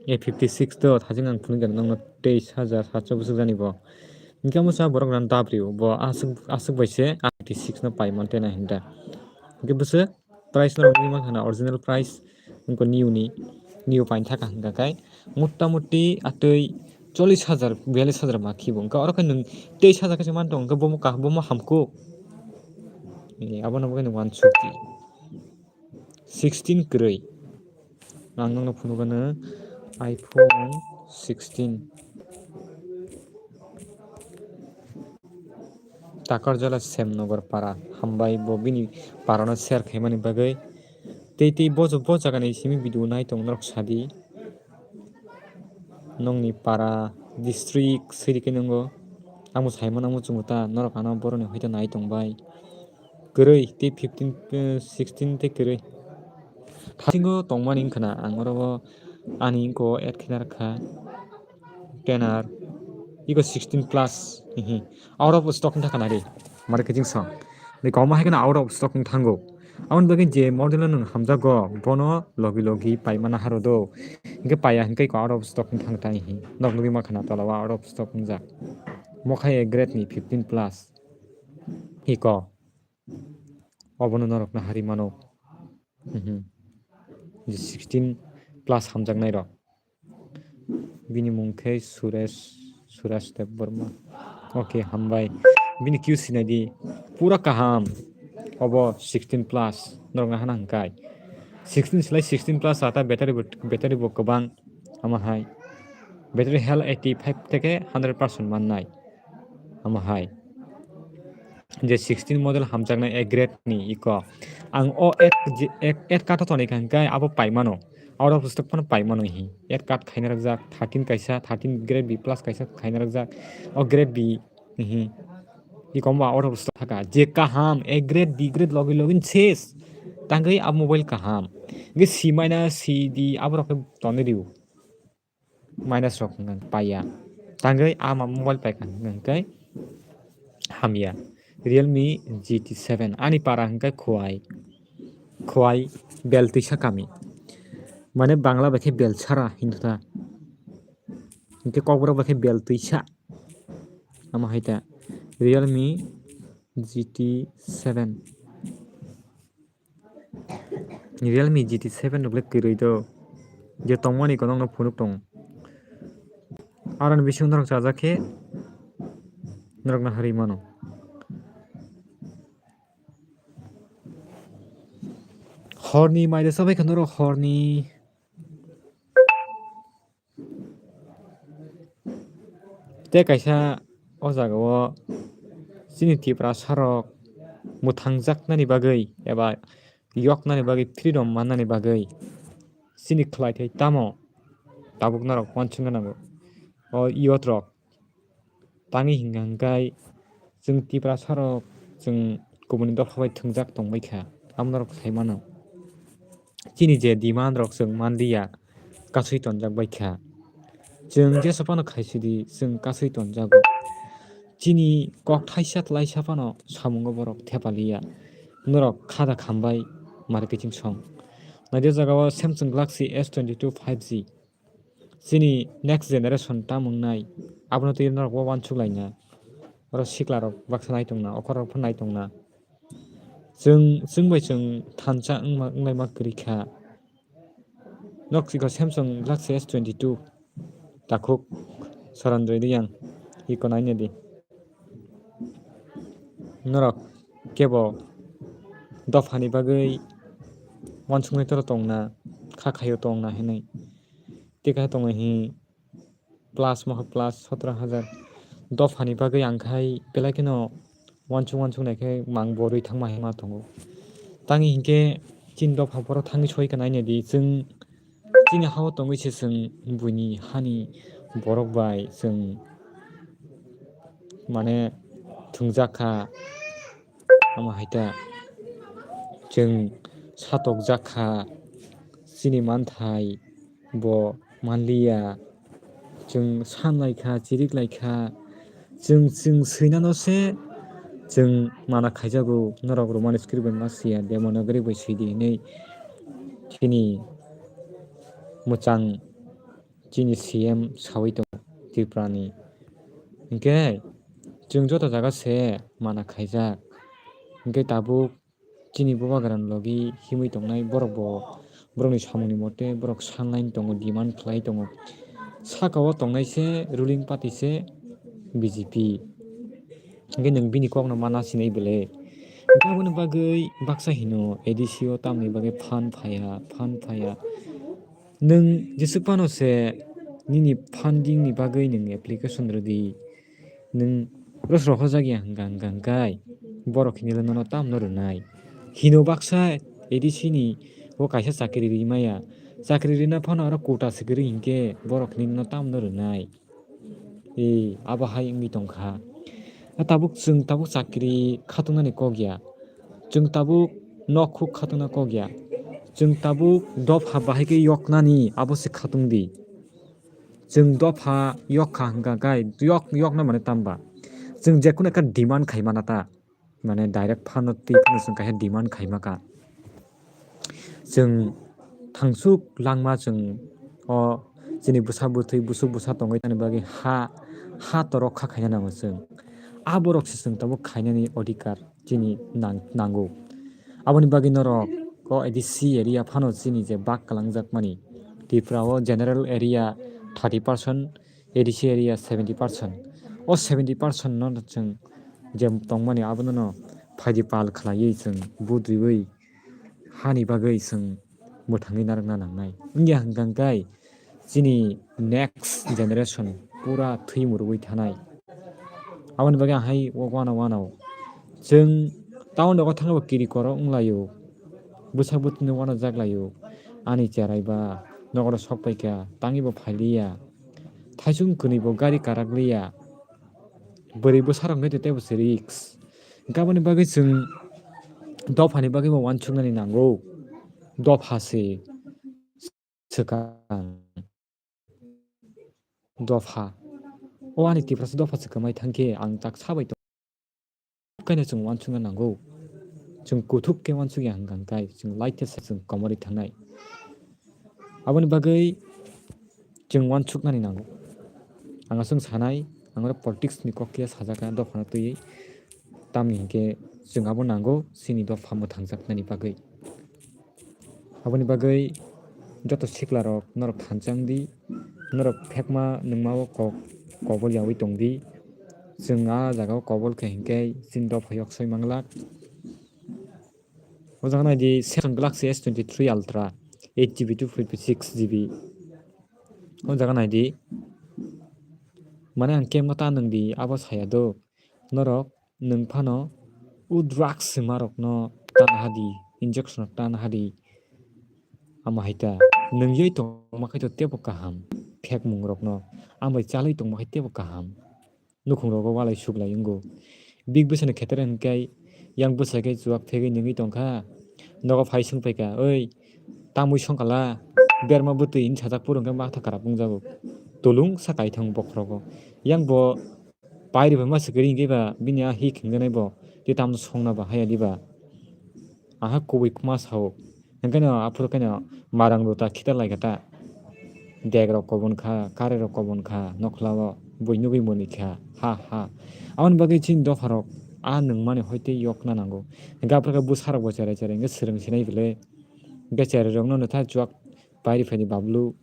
A fifty-six to thajing ang phunuk gana nangno teis hajar satso bwswk jani bo. Hinkhe omo sa borok rang dabrio. Bo aswk, aswk bai se fifty-six no pai man tena hinda. Hinkhe bwswk price no rwgwi mankha na original price wngkha new ni, new painthaka hwnka khe mota moti atwi chollish hajar biyallish hajar ma khibo wngkha oro khe nwng teis hajar khe se man tong wngkha bomo kah bomo hamkuk. Eh, abono bo khe nwng wansukti sixteen kwrwi. Ang nokno phunukgano iPhone sixteen. Takarjala Semnogor para hambai bo bini parano share khaimani bagwi. Tei tei bo bo jagani simi video nai tong norok sadi. Nokni para district siri khe nungo. Amo saimano amo chungo ta norok ano boroni hoito nai tong bai. Kwrwi tei fifteen, eh, sixteen tei kwrwi. Thasingo tongmani wngkha na ang oro o ani wngkha o add khe narwkha. Ten R, iko sixteen plus, hihi. Out of stock wngkha na ri. Mare khe jing song. Ni koma hai kheno out of stock wng thango. Aboni bagwi je model no nwng hamjago, bono logi logi paimana haro do. Hinkhe paiya hinkhe iko out of stock wng thang ta hihi. Nok nugwi mankha na tola o out of stock wngjak. Mokha A grade ni fifteen plus. Iko. Obono norokno hari mano. Mhm. Je sixteen plus hamjaknai rok. Bini mung khe Suresh, Suresh Debbarma. Ok, hambai. Bini Q C naidi. Pura kaham. Obo sixteen plus. Norok nahana hwnkhe. Sixteen slai sixteen plus ata battery bo, battery bo kwbang. Omo hai. Battery health eighty five theke hundred percent mannai. Omo hai. Je sixteen model hamjaknai A grade ni iko. Ang o add, je add, add card o tonwi kha hwnkhe abo paimano. Out of stock phano paimano hi. Add card khaina rwkjak thirteen kaisa, thirteen grade B plus kaisa khaina rwkjak. O grade B hi. Iko ma out of stock thaka. Je kaham A grade B grade logi logi ses. Tangwi a mobile kaham. Ge C minus C D aborok khe tonwi rio. Minus rok hwnkha paiya. Tangwi ama mobile paikha hwnkhe hamya. Realme G T seven ani para hwnkhe Khowai. Khowai Beltwisa kami. Mane Bangla bai khe bel sara hinwi ta. Hinkhe Kokborok bai khe bel twisa. Amo hai ta Realme G T seven. Realme G T seven rok le kwrwi do. Je tongmani kono no phunuk tong. Aroni bisingo norok chajak khe norok no harwi mano. Horni mai rwsa bai khe norok horni. Tei kaisa o jaga o chini Tiprasa rok mwthangjaknani bagwi eba yoknani bagwi freedom mannani bagwi chini khlai thai tamo tabuk norok uansukna nango. O youth rok tangwi hingka hingkai chwng Tiprasa rok chwng kubuni dopha bai thwngjak tongbai kha, amo norok sai mano. Chini je demand rok chwng manliya, kasui tonjak bai kha. Chwng jesa phano khaisidi, chwng kasui tonjago. Chini kok thaisa tlaisa phano samungo borok thepaliya. Norok kha da khambai marketing song. Naidi o jaga o Samsung Galaxy S twenty-two five G. Chini next generation tam wngnai, abono twi norok bo uansuk laina. Oro sikla rok baksa nai tongna, okhor rok phan nai tongna. Chwng, chwng bai chwng thansa wngma, wnglaima kwrwi kha. Nok chikha Samsung Galaxy S twenty-two. Takhuk Saranjoy Reang, iko naina di. Norok kebo dophani bagwi uansuknai toro tongna, kha khaio tongna hinwi. Tei kha tongo hi plus, mokhe plus sotro hajar. Dophani bagwi ang khai belai kheno uansuk uansuk nai khe mang borwi thangma hinma tongo. Tangwi hinkhe chini dopha borok thangwi soi kha naina di, chwng chini ha-o tongwi se chwng buini hani borok bai chwng mane thwngjak kha, omo hai ta chwng satokjak kha, chini manthai bo manliya, chwng san lai kha, chirik lai kha, chwng, chwng swinano se chwng mana khaijago, norok Roman script bai ma swiya, Devanagari bai swidi hinwi chini mwchang chini C M sawi tongo Tripura ni. Hinkhe chwng joto jaga se mana khaijak. Hinkhe tabuk chini bubagra ni logi himwi tongnai borok bo borokni samungni mote borok sanlaini tongo, demand khlai tongo. Saka o tongnai se ruling party se B J P. Hinkhe nwng bini kokno ma nasinai bwle. Hinkhe aboni bagwi baksa hino A D C o tamni bagwi fund phaiya, fund phaiya. Nwng jeswk phano se nini funding ni bagwi nwng application rwdi. Nwng rosro hojak ya hwnka hwnka hwnkhe borok hinwi nono tamno rwnai. Hino baksa A D C ni o kaisa chakri rimaya. Chakri rina phano aro quota se kwrwi hinkhe borok hinwi nono tamno rwnai. E, abo hai wngwi tongkha. A tabuk chwng tabuk chakri khatungmani kok ya. Chwng tabuk nok huk khatungna kok ya. Chwng tabuk dopha bahai khe yoknani abo se khatung di. Chwng dopha yok kha hwnkha khe yok, yokna mane tamba? Chwng jekunu ekha demand khai mana ta. Mane direct phano twi phano chwng kaisa demand khaima kha. Chwng thangsuk langma chwng o chini bwsa bwtwi busuk bwsa tongwi tani bagwi ha, ha torok kha khaina nango chwng. A borok se chwng tabuk khainani odhikar chini nang-, nango. Aboni bagwi norok o A D C area phano chini je bak kwlangjakmani Tripura o general area thirty percent, A D C area seventy percent. O seventy percent no chwng je tongmani abono no phaidi pal khlaiwi chwng vote riwi hani bagwi chwng mwthangwi narwkna nangnai. Wngya hwnkha hwnkhe chini next generation pura thwi murugwi thanai. Aboni bagwi ang hai o wano wano chwng town rogo thangwi bo kiri koro wnglaio, bwsak bwtwino wano jaklaio, ani cherai ba nokoro sok paikha, tangwi bo phailiya. Thaisung kwnwi bo gari karak liya. Bwrwi bwsarok wngkhe tei bo se risk. Hwnkhe aboni bagwi chwng dophani bagwi bo uansuknani nango. Dopha se swkang. Dopha. O ani Tiprasa dopha se kwmai thangkhe ang tak sabai tong. Kaino chwng uansukna nango. Chwng kuthuk khe uansukya hwnkha hwnkhe chwng light khe se chwng komorwi thangnai. Aboni bagwi chwng uansuknani nango. Ang aswk sanai, ang oro politics ni kok khe sajak kha dophano twiwi. Tamni hinkhe chwng abo nango chini dopha mwthangjaknani bagwi. Aboni bagwi joto siklarok norok thansa wng di, norok phekma nungma o kok kobol yaui tong di. Chwng a jaga o kobol khe hinkhe chini dopha yok soi manglak. O jaga nai di Samsung Galaxy S twenty-three Ultra, eight G B, two fifty-six G B. O jaga nai di. Mane ang kemma ta nwng di, abo saya do. Norok nwng phano o drugs swima rokno tana hadi, injection rok tana hadi. Ama hai ta, nwng yoi tongma khai to tebo kaham, phek mung rokno, ang bai chalai tongma khai tebo kaham. Nukhung rogo walai suklai wngo. Big bwsano kheter hwnkhe yang bwsai khe chuak thegwi nungwi tongkha. Nogo phai swngphaikha, "Oi, tamwi songkala, berma bwtwi," hwnwi sajak phuru hwnkhe matha kwrap wngjago. Tulung sa kaithang bokhorogo. Yang bo pairi bai ma swkari hwnkhe ba bini a hi khengjanai bo, tei tamno songna ba haya diba? Aha kubui ma sao. Hwnkhe no aphuru khe no marang rota khitar lai kha ta. Dek rok kobon kha, kare rok kobon kha, nokla o bui nugui moni kha, ha ha. Aboni bagwi chini dopha rok a nungmani hoi tei yok na nango. Hwnkhe aphuru khe bwsa rok bo cherai cherai hwnkhe swrwng sinai bwle. Hwnkhe cherai rok no nwtha chuak pairi phaidi bablu.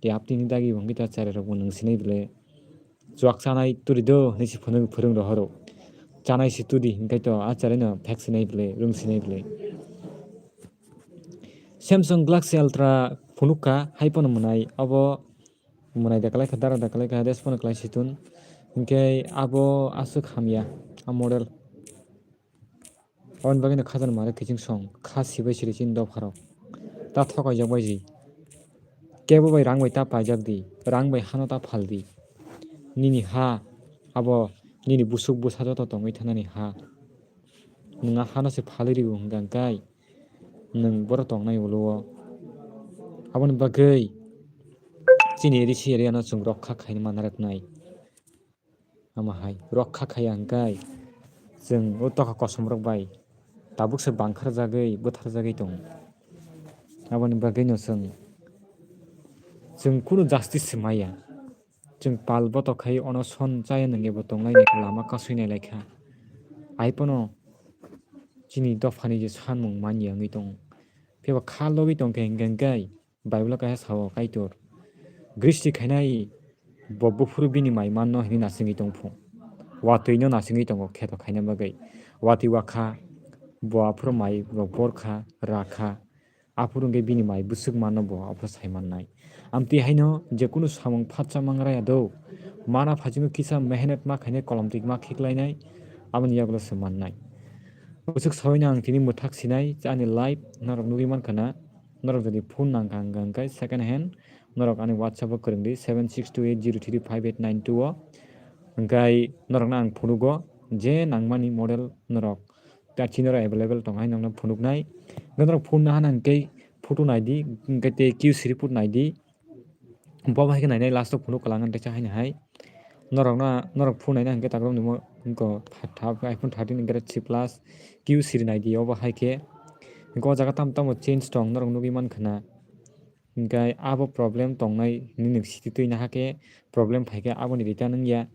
Tei aptini dagi bo hwnkhe ta cherai rok bo nwng sinai bwle. Chuak chanai turi do hinwi se phunuk phwrwng rohoro. Chanai se tudi hinkhe to a cherai no phek sinai bwle, rwng sinai bwle. Samsung Galaxy Ultra phunuk kha, hai phano mwnai, abo mwnai da kwlai kha, dara da kwlai kha, des phano kwlai si tun. Hinkhe abo aswk hamya, a model. Aboni bagwino khajana mare kiching song, kha sibai siri chini dopharok. Ta thokaijak bai ji. Kebo bai rang bai ta paijak di, rang bai hano ta phal di. Nini ha, abo nini busuk busa joto tongwi thanani ha. Nwng a hano se phalwi rw hwnkha hwnkhe, nwng boro tongnai ulo o. Aboni bagwi chini risi area no chwng rokha khaina manna rwknai. Ama hai rokha khaiya hwnkhe chwng o tokha kosom rok bai tabuk se bangkharjagwi bwtharjagwi tongo. Aboni bagwino chwng, chwng kunu justice se maya. Chwng pal botok khai onoson chaya nangya bo tonglainai kha, lama kasui nailaikha. Ai phano chini dophani je sanmung manya wngwi tongo. Phiya ba kha logwi tongkhe hwnkhe hwnkhe Bible o kaisa sao, Kaitor gristi khainai bo buphuru bini mai manno hinwi nasingwi tongphu. Watwino nasingwi tongo kheto khaina bagwi. Watwi wakha, bo aphuru mai rok borkha, rakha. Aphuru hwnkhe bini mai bwswk manno bo aphuru sai mannai. Amtwi haino je kunu samung phatsa mangraya do, mana phaisingno kisa mehenet ma khainai, kolomtwi ma khiklainai, aboni yagulo se mannai. Bwswk saui no ang tini mwthak sinai, ani live norok nugwi mankha na, norok jodi phone nangkha hwnkha hwnkhe second hand, norok ani WhatsApp o kwrwng di, seven six two eight zero three five eight nine two o. Hwnkhe norokno ang phunugo, je nangmani model norok ta chini oro available tong hai nokno phunuknai. Hwnkhe norok phone no hana hwnkhe photo nai di, hwnkhe tei Q C report nai di. Bo bai khe nainai last o phunuk kwlangkha teisa haino hai. Norokno, norok phone naina hwnkhe takrok nimo wngkha tha-, tha-, iPhone thirteen hwnkhe three plus Q C nai di obo hai khe. Hwnkhe o jaga tamo tamo change tong norok nugwi mankha na. Hwnkhe abo problem tongnai hinwi nwng sititwi nahakhe problem phaikhe aboni return wngya.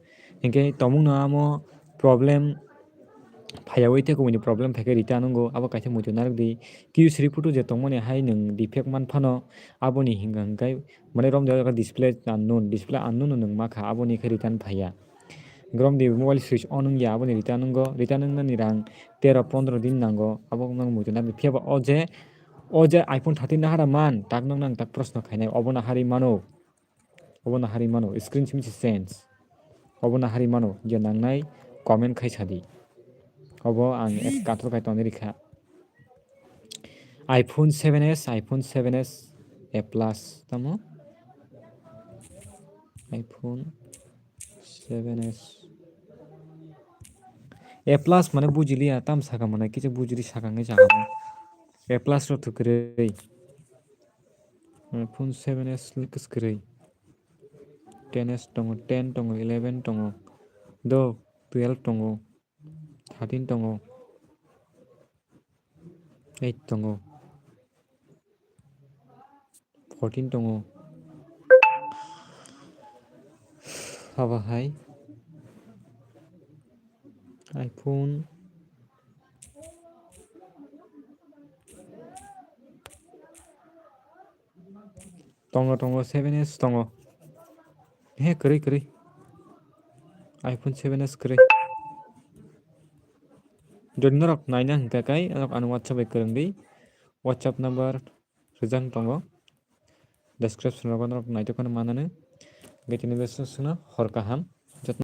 Hinkhe tongmungno amo problem phaiyaui tei kubuni problem phaikhe return wngo, abo kaisa muitu narwkdi. Q C report o je tongmani hai nwng defect manphano aboni hwnka hwnkhe mane romjak display unknown, display unknown no nwng makha aboni khe return phaiya. Romdi mobile switch on wngya aboni return wngo, return wngnani rang tero pondro din nango, abo wngmano muitu narwkdi. Phiyaba o je O je iPhone thirteen nahara man, tak nokno ang tak proshno khainai, obo nahari mano, obo nahari mano, screen simi se change, obo nahari mano, je nangnai comment khai sadi, obo ang ek kathor khai tonwi rikha. iPhone seven S, iPhone seven S, A plus tamo, iPhone seven S. A plus mane bujiliya, tam saka mane kisa bujili saka ngai saka mo. A plus ro thwkrwi. Phone seven S le kwskwrwi. Ten S tongo, ten tongo, eleven tongo. Do, twelve tongo. Thirteen tongo. Eight tongo. fourteen tongo. Abo hai iPhone tongo, tongo, seven S tongo. He, kwrwi, kwrwi. iPhone seven S kwrwi. Jodi norok naina hwnkha khe, norok ano WhatsApp bai kwrwngdi. WhatsApp number rijak tongo. Description rogo norok naitokno manani. Hwnkhe tini bwswk swkno hor kaham.